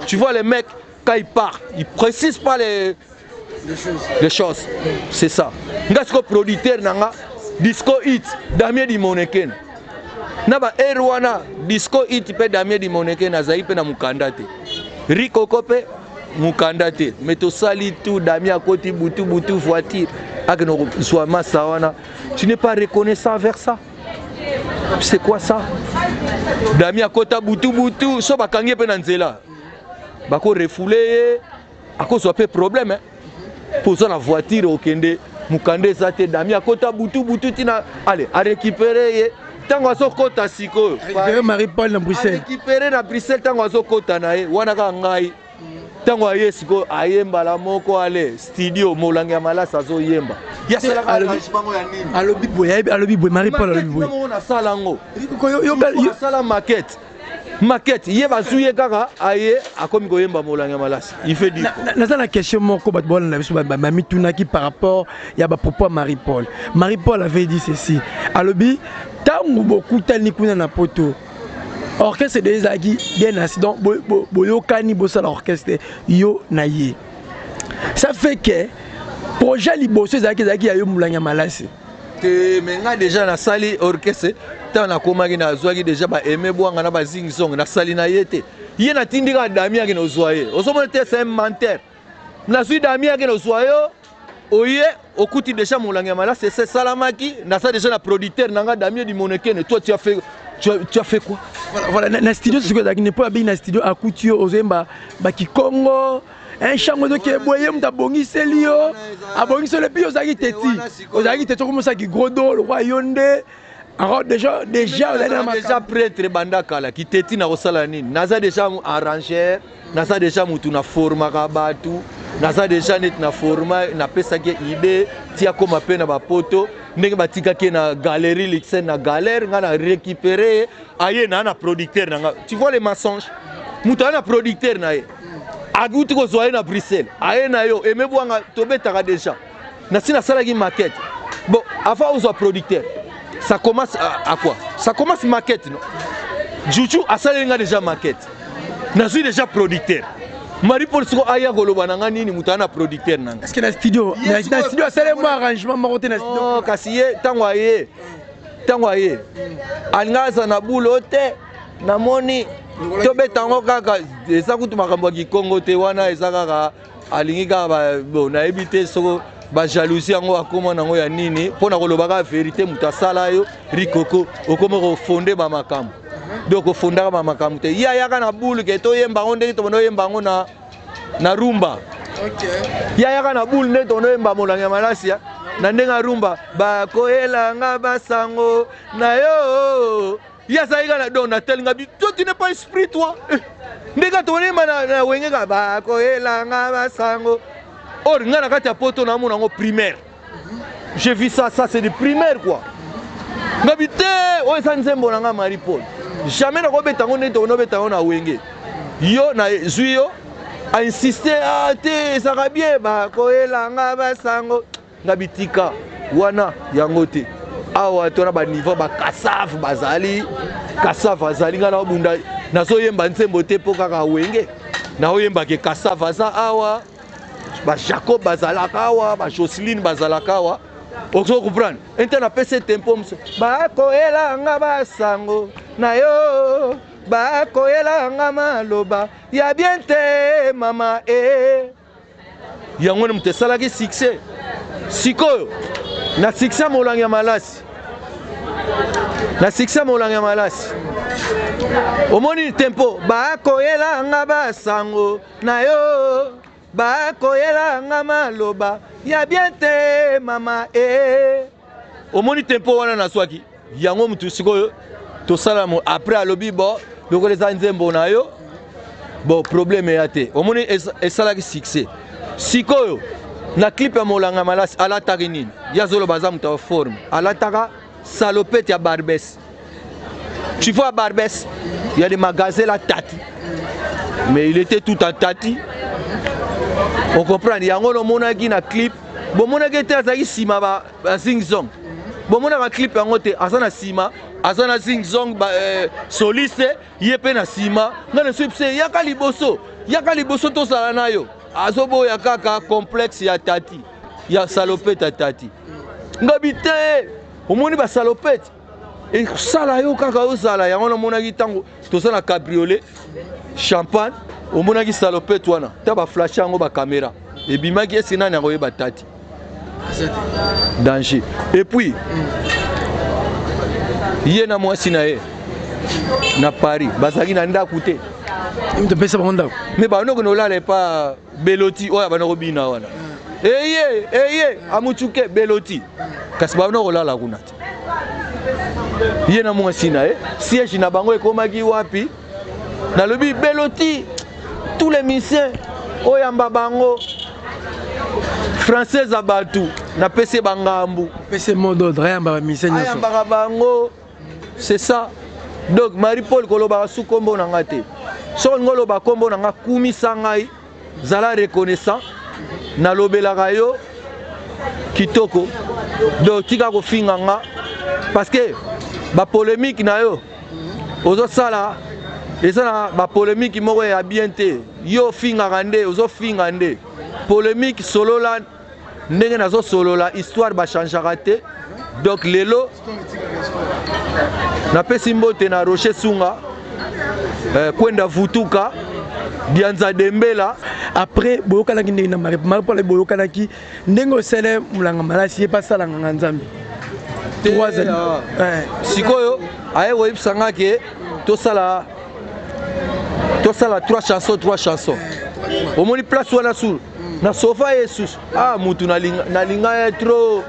Tu vois, les mecs, quand il part, il précise pas les choses, c'est ça. Nga sikoyo producteur na nga Disco Hit, Damien Dimonekene, na ba ere wana Disco Hit mpe Damien Dimonekene azali mpe na mokanda te, Rikoko mpe mokanda te, mais tosali tout. Damien akoti butu butu voiture, akende kozwa masa wana. Tu n'es pas reconnaissant vers ça, c'est quoi ça? Damien akota butu butu, so bakangi ye mpe na nzela, bakorefouler ye, akozwa mpe problème mpo oza na voiture, okende, mokanda eza te. Damien akota butu butu ntina ale arécupérer ye. Ntango azokɔta sikoyo, récupéré Marie Paul na Bruxelles. Arécupéré na Bruxelles. Ntango azokɔta na ye wana kaka, ngai ntango aye sikoyo, aye mbala moko ale studio, Molangi ya Malasi azoyemba. Ye asalaka arrangement ya nini? Alobi boye, alobi boye, Marie Paul alobi boye. Moko nasala yango, asala maquette, maquette ye bazwi ye kaka, aye akomi koyemba Molangi ya Malasi, il fait dire. Naza na question moko, bato bolanda biso bamitunaki par rapport ya bapropos ya Marie Paul. Marie Paul avait dit ceci, alobi ntango bokutani kuna na Poto, orchestre de ezalaki bien assis, donc boyokani bosala orchestre yo na ye. Ça fait que projet liboso ezalaki ya yo, Molangi ya Malasi. Te, mais ngai déjà nasali orchestre. Ntango nakomaki, nazwaki déjà baeme bwanga na bazingisonge, nasali na ye te. Ye natindi kaka Dami akende ozwa ye. Ozomona te, c'est un menteur. Nazwi Dami, akende ozwa yo, oye okuti déjà Molangi ya Malasi ese esalamaki. Naza déjà na producteur na nga Damien Dimonekene. Toi, tu as fait quoi? Voilà, na studio sikoyo ezalaki ne mpo abengi na studio, akuti yo ozoyemba bakikongo, un chango ezoke boye, ye moto abongiseli yo, abongiseli epi ozalaki teti, ozalaki teti, okomosaki gros dos lokwa yo nde alors déjà ozali na déjà prêtre banda kala. Kiteti na kosala nini? Naza déjà arrangeur, naza déjà mutu naformaka bato, naza déjà neti na forma, napesaki idée ti akóma mpe na bapoto. Ndenge batikaki ye na Galerie Luxen na galère, ngai na récupéré ye, aye na producteur na nga. Tu vois les mensonges? Moto aye na producteur na ye, akuti kozwa ye na Bruxelles, aye na yo eme bwanga, tobetaka déjà, nasi nasalaki maquette. Bon, avant ozwa producteur, ça commence à quoi? Ça commence maquette, non? Juju asaleli nga déjà maquette, nazwi déjà producteur. Marie Paul siko aya koloba na nga nini? Moto aya na producteur na nga. Est-ce que na studio asali mwa arrangement moko te na studio? Non, kasi ye ntango aye alinga aza na bulo te. Namoni tobeta yango kaka, eza kutu makambo ya kikongo te wana, eza kaka alingi kaka bon, nayebi te soko bajalousie yango akóma nango ya nini. Mpo na koloba kaka vérité, moto asala yo Rikoko, okóma kofonder bamakambo. Donc ofondaka bamakambo te. Ye ayaka na bulu ke toyemba yango ndenge tobanda oyemba yango na rumba. Ye ayaka na bulu ndenge tobanda oyemba Molangi ya Malasi na ndenge ya rumba, bakoyelanga basango na yo. Ye azalaki kaka donc natelinga bi toi, tu n'es pas esprit, toi. Ndenge tokoyemba na Wenge kaka bakoyelanga basango, or ngai na kati ya Poto namona yango primaire. J'ai vu ça, ça c'est du primaire quoi. Ngabi te, oyo eza nzembo na nga Marie Paul, jamais nakobeta yango ndenge tokonobeta yango na Wenge. Yo nazwi yo ainsiste, ah te, ezalaka bien, bakoyelanga basango. Ngabi tika wana yango te. Awa to na baniveau bakasave bazali, Kasave azali, ngai naobunda, nazoyemba nzembo te mpo kaka Wenge. Naoyembake Kasave aza awa, bajacob bazalaka awa, bajoseline bazalaka awa. Ozo comprendre ente? Napesi tempo moso, bakoyelanga basango na yo, bakoyelanga maloba ya bien te mama e. Yango wana moto esalaki succès. Sikoyo na succès molangi ya malasi, na succès molangi ya malasi, omoni tempo bakoyela nga basango na yo, bakoyela nga maloba ya bien te mama e. Omoni tempo wana nazwaki yango mutu. Sikoyo tosala après alobi bo lokola eza nzembo na yo, bon, problème eya te. Omoni esalaki succès. Sikoyo na clip ya molanga malasi alataki nini? Ye azoloba aza moto ya forme, alataka salopette ya Barbès. Tu vois Barbès, il y a des magasins là, Tati, mais il était tout en Tati, on comprend yango. Nomonaki na clip, bomonaki ete azalaki nsima ba zing zong. Bomonaka clip yango te? Aza na nsima, aza na zing zong ba, soliste ye mpe na nsima. Ngai na soki yaka liboso, yaka liboso, tozala na yo. Azoboya kaka complexe ya Tati, ya salopette ya Tati. Ngabi te, omoni basalopette esala yo kaka ozala yango. Namonaki ntango toza na cabriolet champagne, omonaki salopette wana ta baflash yango, bacaméra ebimaki. Esi nani akoyeba Tati? Danger. Et puis ye na mwasi na ye na Paris bazalaki na ndako te. Topesa bango ndako. Me banoko nolala epa Beloti oyo abanda kobina wana, eye eye amutuke Beloti, kasi banda kolala kuna te. Ye na mwasi na ye, siège na bango ekomaki wapi? Nalobi Beloti, tous les musiciens oyamba bango, française ya bato, napesi ye bangambu. Pese mot d'ordre, ayamba bamusicien nyonso. Ayambaka bango, c'est ça. Donc Marie Paul, kolobaka su nkombo na nga te. Soki olingi oloba nkombo na nga, kumisa ngai, zala reconnaissant, nalobelaka yo kitoko. Donc tika kofinga nga, parce que bapolémique na yo ozosala eza na bapolémique moko ya bien te. Yo ofingaka nde, ozofinga nde polémique. Solola ndenge nazosolola, histoire bachangeaka te. Donc lelo napesi mbote na Rocher Sunga, Kwenda Vutuka, Dianza Dembela. Après boyokanaki ndenge na Marie Marie Paul? Boyokanaki ndenge osele molanga malasi, ye mpe asala nganga Nzambe? Sikoyo aye koyebisa nga ke tosala trois chansons, trois chansons. Omoni place wana sur na sofa ye susu, ah, mutu nalinga ye trop.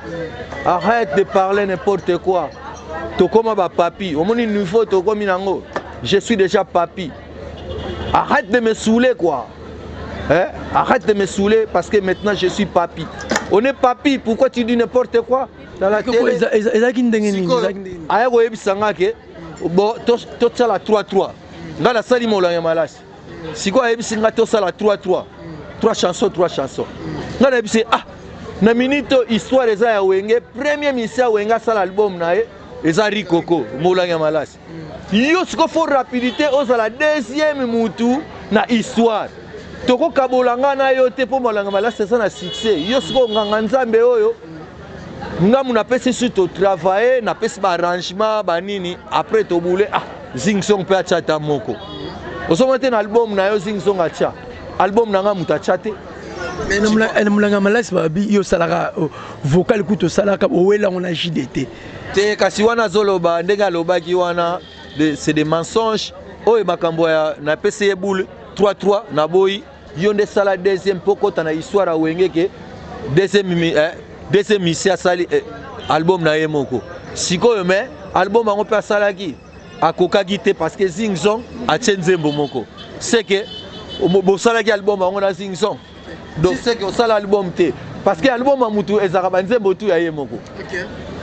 Arrête de parler n'importe quoi, tokóma bapapi. Omoni niveau tokomi nango, je suis déjà papi. Arrête de me saouler quoi, hein? Arrête de me saouler parce que maintenant je suis papi. On est papi, pourquoi tu dis n'importe quoi dans la télé? Ezalaki ndenge nini? Aya koyebisa nga ke bon, tosala 3 3. Nga nasali molanga malasi. Sikoyo ayebisi nga tosala 3 3, 3 chansons, 3 chansons. Nga nayebisi, ah, na minute oyo histoire eza ya Wenge. Premier musicien ya Wenge asala album na ye eza Rikoko, molangi ya malasi. Yo sikoyo faut rapidité, ozala deuxième mutu na histoire. Tokokabola nga na yo te, mpo molanga malasi eza na succès. Yo sikoyo nganga Nzambe oyo, ngamu napesi su, totravaille, napesi baarrangement banini, après tobule. Ah, Zingsong mpe atya ata moko, ozomona te na album na yo. Zingsong atya album na nga, moto atya te. Na molanga malasi babi yo osalaka vocal, kutu osalaka owelango na JDT. Te, kasi wana azoloba ndenge alobaki wana, c'est des mensonges. Oyo makambo ya napesi ye boule 3-3, naboyi. Yo nde sala deuxième mpo kota na histoire ya Wenge ke deuxième misi asali album na ye moko. Sikoyo mais album yango mpe asalaki, akokaki te, parce que Zingzong atie nzembo moko. C'est que bosalaki album yango na Zingzong, donc c'est que osala album te, parce que album ya mutu ezalaka banzembo tu ya ye moko.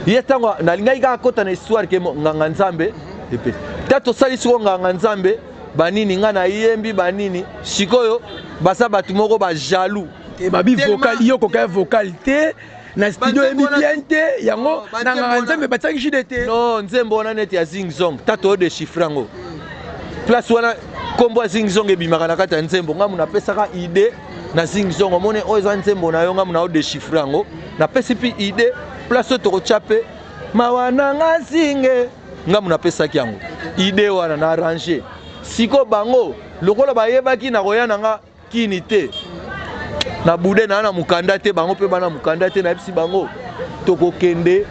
Ye ntango nalingaki kaka kota na histoire ke nganga Nzambe epe ta tosali. Sikoyo nganga Nzambe banini, ngai nayembi banini. Sikoyo baza bato moko bajaloux. Babi vocal, yo koka vocal te na studio, oyebi bien te yango. Na nganga Nzambe batiaki JDT. Non, nzembo wana neti ya Zingzong, tata oyo déchiffre yango, place wana nkombo ya Zingzong ebimaka na kati ya nzembo. Ngai napesaka idée na Zingzong, omoni oyo eza nzembo na yo, ngai na odéchiffre yango, napesi mpe idée place oyo tokotya mpe mawa na nga zinge. Ngai napesaki yango idée wana na arrange. Sikoyo bango lokola bayebaki na koya na nga kini te. Na bude naa na mokanda te, bango mpe bana mokanda te. Nayebisi bango tokokende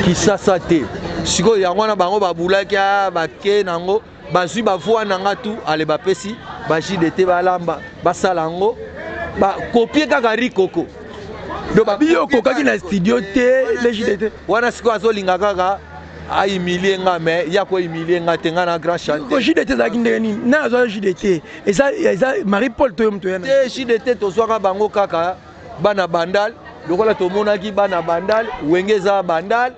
Kisasa te. Sikoyo yango wana bango babulaki bake nango, bazwi bavoi na nga tu ale, bapesi ba JDT, balamba, basala yango, bakopie kaka Rikoko. Biyo okokaki na studio te, le JDT. Wana sikoyo azolinga kaka ahumilie nga, mais ya kohumilie nga te, nga na grand chanteur. JDT ezalaki ndenge nini? Na azwa JDT, eza Marie Paul to yo moto yana? Te, JDT tozwaka bango kaka bana Bandal. Lokola tomonaki bana Bandal, Wenge eza Bandal,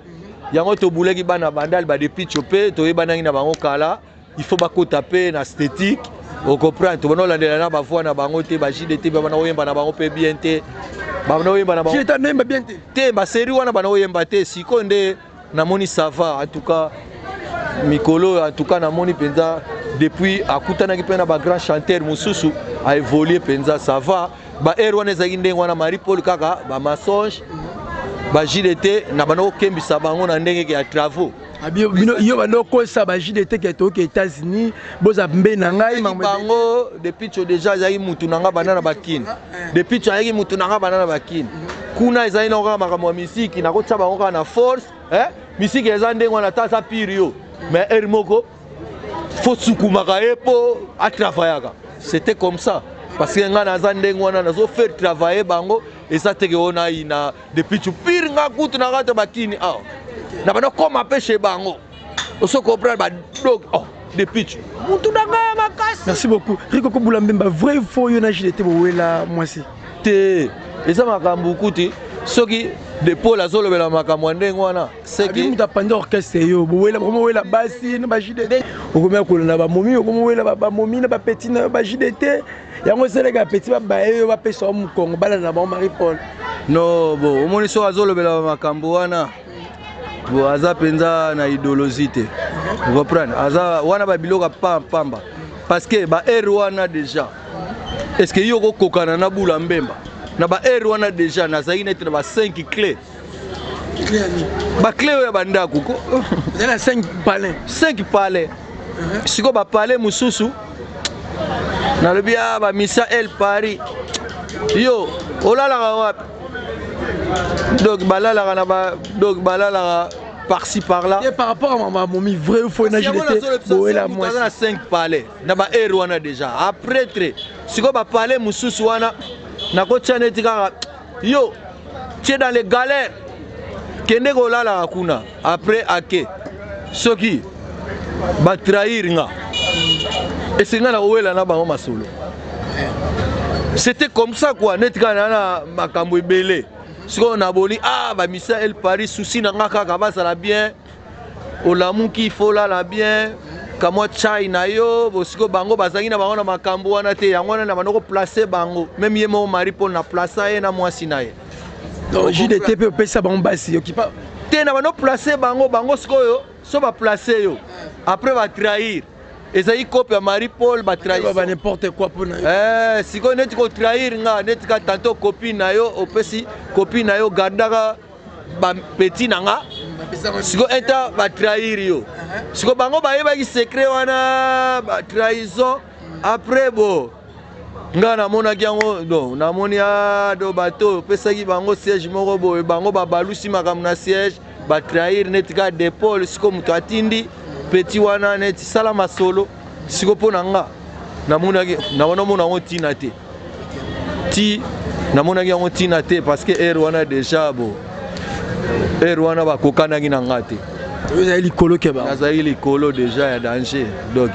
yango tobulaki bana Bandal badepicho mpe toyebanaki na bango kala. Il faut bakota mpe na esthétique, ocomprendre? Tobanda olandela na bavoi na bango te. Ba JDT mpe bana oyemba na bango mpe bien te, bana oyemba na bango Noyemba bien te. Te, basérie wana bana oyemba te. Sikoyo nde namoni ça va. En tout cas mikolo, en tout cas namoni mpenza depuis akutanaki mpe na bagrand chanteur mosusu, aévolue mpenza, ça va. Baere wana ezalaki ndenge wana, Marie Paul kaka bamensonge, ba JDT na banda kokembisa bango na ndenge ya travaux. Yo banda okosa ba JDT ke toyoki États-Unis, boza mbe na ngai. Bango depuis tio déjà azalaki mutu na nga banda na bakini. Depuis tio azalaki mutu na nga banda na bakini kuna. Ezali nango kaka makambo ya misiki, nakotia bango kaka na force. Misiki eza ndenge wana, ata aza pire yo, mais heure moko faut sukumaka ye mpo atravaillaka. C'était comme ça, parce que nga naza ndenge wana, nazo faire travailler bango. Eza teke oyo nayina depuis tu pire nga kutu na kati ya bakini awa na banda koma mpe chez bango, oso comprendre badog. Oh, depuis tu mutu na ngai ya makasi. Merci beaucoup, Rikoko Bula Mbemba. Vrai, faux, yo na JDT bowela mwasi? Te, eza makambo kuti soki de Paul azolobela makambo ya ndenge wana. Seki moto apandi orchestre, yo bowela, bokomowela basi na ba JDT, okomia kolanda bamomi, okomowela bamomi na bapeti na yo ba JDT. Yango esalaka bapeti babaye yo, bapesa yo mokongo, balanda na bango Marie Paul. No, bo omoni soki azolobela makambo wana, bo aza mpenza na idéologie te, comprendre? Aza wana babiloko ya pamba, parce que baere wana déjà, est ce que yo okokokana na Bula Mbemba na baere wana? Déjà nazalaki neti na ba 5 clé, baclé oyo ya bandako ko. Na 5 palais. 5 palais. Sikoyo bapalais mosusu nalobi ya bamisa El Paris, yo olalaka wapi? Donc balalaka na ba, donc balalaka par-ci par-là. Et par rapport à maman momi, vrai ou faux, na JDT bowela mwasi na 5 palais na baere wana déjà? Après tre sikoyo bapalais mosusu wana nakotia neti kaka yo tie dans les galères, kende kolalaka kuna. Après ake soki batrahir nga, esenga na kowela na bango masolo. C'était comme ça quoi, neti kaka na na makambo ebele. Sikoyo naboni bamisa El Paris, souci na nga kaka bazala bien. Olamuki, faut olala bien, kamwa chai na yo. Bosiko bango bazalaki na bango na makambo wana te. Yango wana na bando koplace bango, même ye moko Marie Paul na place ye na mwasi na ye. Donc JDT mpe opesa bango basi, okipa? Te, na bando place bango. Bango sikoyo so baplace yo, après batrahir, ezali kope ya Marie Paul. Batrahir n'importe quoi mpona yo. Sikoyo neti kotrahir nga, neti ka tanto copine na yo, opesi copine na yo gardaka bapeti na nga. Sikoyo eta batrahir yo, sikoyo bango bayebaki secret wana, batrahison. Après bo nga namonaki yango, donc namoni do bato oyo opesaki bango siège moko boye, bango babalusi makambo na siège, batrahir neti kaka de Paul. Sikoyo moto atindi petit wana neti sala masolo. Sikoyo mpo na nga namonaki, namonamona yango ntina te, ti namonaki yango ntina te, parce que heure wana déjà, bo heure wana bakokanaki na nga te. Ozali likolo ke bango. Nazalaki likolo déjà ya danger, donc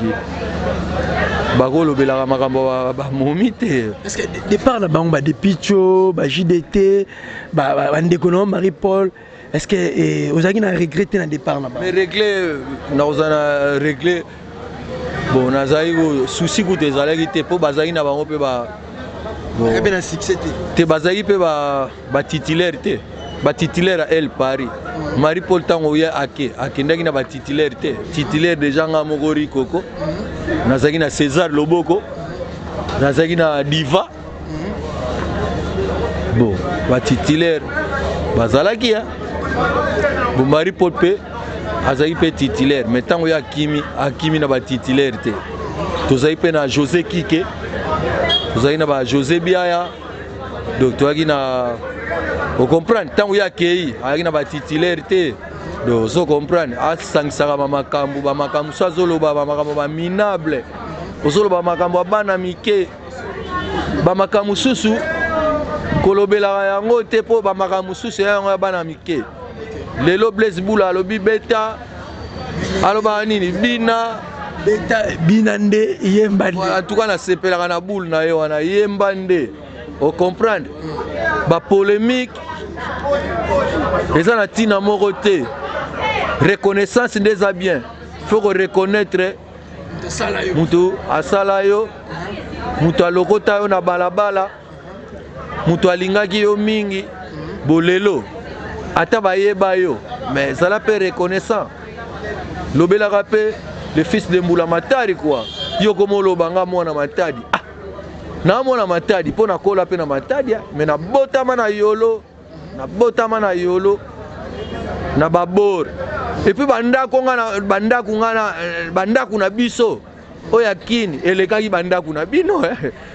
bakolobelaka makambo bamomi te. Parce que départ na bango, badepicho, ba JDT, bandeko na Marie Paul, est ce que ozalaki na regret te na départ na bango? Mais regret, nakozala na regret? Bon, nazalaki souci kutu ezalaki te, mpo bazalaki na bango mpe ba mpe na succès te. Te, bazalaki mpe batitulaire te, batitulaire ya El Paris. Marie Paul ntango oya ake, akendaki na batitulaire te. Titulaire déjà nga moko Rikoko, nazalaki na César Loboko, nazalaki na Diva. Bon, batitulaire bazalaki ya bon. Marie Paul mpe azalaki mpe titulaire, mais ntango ye akimi, akimi na batitulaire te. Tozalaki mpe na José Kike, tozalaki na ba José Biaya. Donc toyaki na ocomprendre ntango ye akei, ayaki na batitulaire te. Donc ozo comprendre, asangisaka bamakambo, bamakambo so azoloba bamakambo baminable, ozoloba makambo ya bana mike, bamakambo mosusu kolobelaka yango te, mpo bamakambo mosusu ya yango ya bana mike. Lelo Blaise Bula alobi beta, alobaka nini, bina. Beta, bina nde, yemba nde. En tout cas nasepelaka na boule na ye wana, yemba nde. Ocomprendre, bapolémique eza na ntina moko te. Reconnaissance nde eza bien, faut koreconnaître moto asala yo, moto alokota yo na balabala, moto alingaki yo mingi. Bolelo ata bayeba yo, mais ezala mpe reconnaissant, lobelaka mpe le fils de Mbula Matari kua. Yo koma oloba nga mwana Matadi. Ah, na mwana Matadi mpo nakola mpe na Matadi, mais nabotama na Yolo, nabotama na Yolo na babor. Et puis bandako nga, bandako nga na bandako na biso oyo ya Kini elekaki bandako na bino.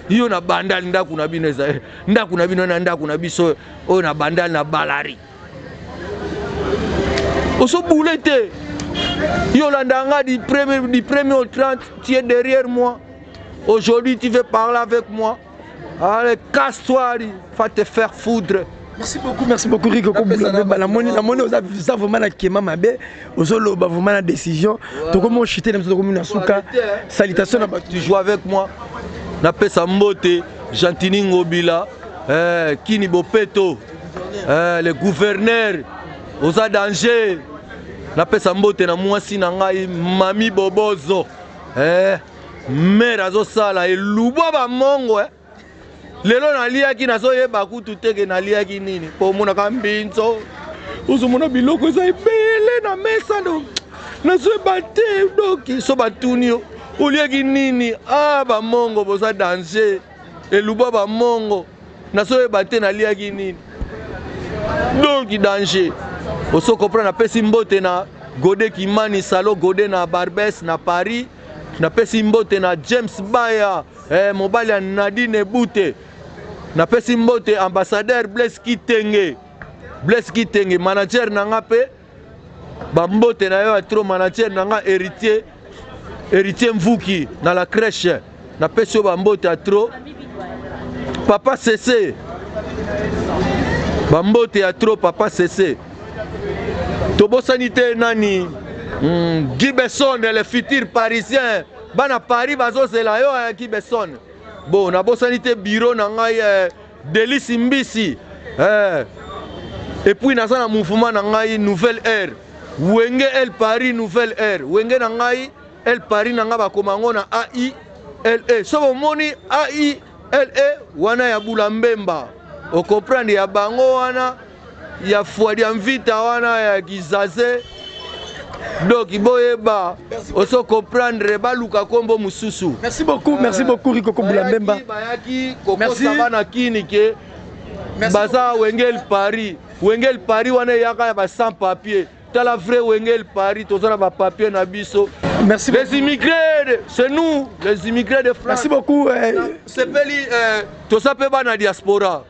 Yo na Bandali, ndako na bino eza ndako na bino na ndako na biso oyo na Bandali na Balari osobule te. Yo olanda nga du premier au 30, tu es derrière moi. Aujourd'hui tu veux parler avec moi? Allez, casse-toi, va te faire foudre. Merci beaucoup, merci beaucoup, Rico Kobula. Namoni, namoni oza vraiment na kema mabe, ozoloba vraiment na décision. Tokomi oshite na biso, tokomi na suka. Salutation na bato. Tu joues avec moi. Napesa mbote Gentini Ngobila, Kini Bopeto, le gouverneur oza danger. Napesa mbote na mwasi na ngai Mami Bobozo, mare azosala elubwa bamongo. Lelo naliaki, nazoyeba kutu teke naliaki nini, mpo omonaka mbinzo, ozomona biloko eza ebele na mesa, donc nazoyeba te. Donc so batuni yo oliaki nini, ah, bamongo boza danger, eluba bamongo, nazoyeba te naliaki nini, donc danger. Oso comprendre. Napesi mbote na Gode Kimani, Salo Gode na Barbes na Paris. Napesi mbote na James Baya, mobali ya Nadine Bute. Napesi mbote ambassadeur Blaise Kitenge, Blaise Kitenge manager na nga mpe bambote na yo ya trop. Manager na nga Héritier, Héritier Mvuki na la crèche, napesi yo bambote ya trop. Papa Cc, bambote ya trop, papa Cc. Tobosani te nani, Guy Besson, le futur Parisien. Bana Paris bazozela yo, Guy Besson. Bon, nabosani te bureau na ngai, Delisi Mbisi. Et puis naza na mouvement na ngai Nouvelle Ère, Wenge El Paris, Nouvelle Ère, Wenge na ngai El Paris na ngai, bakoma yango na ai le. So bomoni ai le wana ya Bula Mbemba, ocomprendre, ya bango wana ya fwadi ya mvita wana ya kizaze. Donc boyeba, oso comprendre, baluka nkombo mosusu. Merci beaucoup, merci beaucoup, Rico Kobula Mbemba. Bayaki kokosa bana Kini ke baza Wengel Paris. Wengel Paris wana eyaka ya ba sans papier. Tala vrai Wengel Paris, toza na bapapier na biso. Merci. Les immigrés, c'est nous les immigrés de France. Merci beaucoup. Sepeli, toza mpe bana diaspora,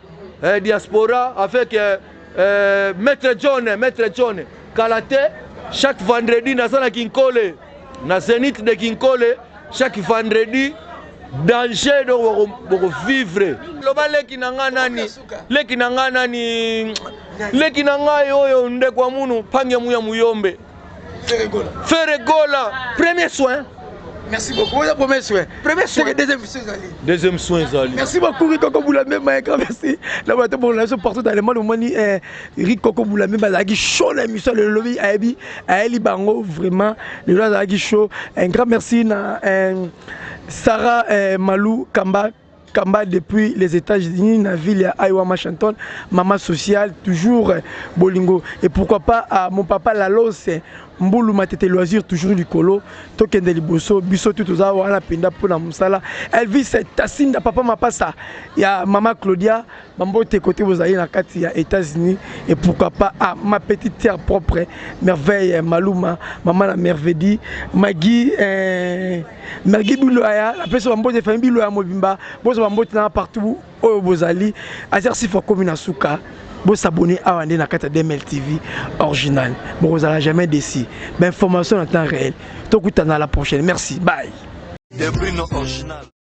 diaspora avec Maître John, Maître John kala te. Chaque vendredi naza na Kinkole, na Zénith de Kinkole, chaque vendredi, danger. Donc bokovivre. Loba leki na nga nani, leki na nga nani, leki na ngai oyo ndeko ya munu pange muya muyombe Ferregola, premier soin. Merci beaucoup. Oza premier soin. Premier soin. Deuxième soin ezali. Deuxième soin ezali. Merci beaucoup, Rico Kobula Mbemba, un grand merci. Là bato bon là partout dans le monde omoni Rico Kobula Mbemba azalaki chaud na émission lelo, lobi ayebi ayeli bango vraiment, lelo azalaki chaud. Un grand merci na Sarah Malou Kamba Kamba depuis les États-Unis, na ville ya Iowa Washington, maman sociale, toujours bolingo. Et pourquoi pas à mon papa Lalos Mbulu Matete Loisir, toujours likolo, tokende liboso, biso tout toza wana penda mpona mosala. Elvis Tasinda, papa Mapasa ya mama Claudia, bambote côté bozali na kati ya États-Unis. Et pourquoi pas à ma petite terre propre, Merveille Maluma, mama na Mervedi Magi, Magi Biloya, apesi bambote famille Biloya mobimba. Bozwa. Bozwa bambote nanga partout oyo bozali. Azer Sifo akomi na suka. Bosabonner awa nde na kati ya DML TV original, bokozala jamais déçu. Bainformation na temps réel. Tokutana à la prochaine, merci, bye. Debrino original.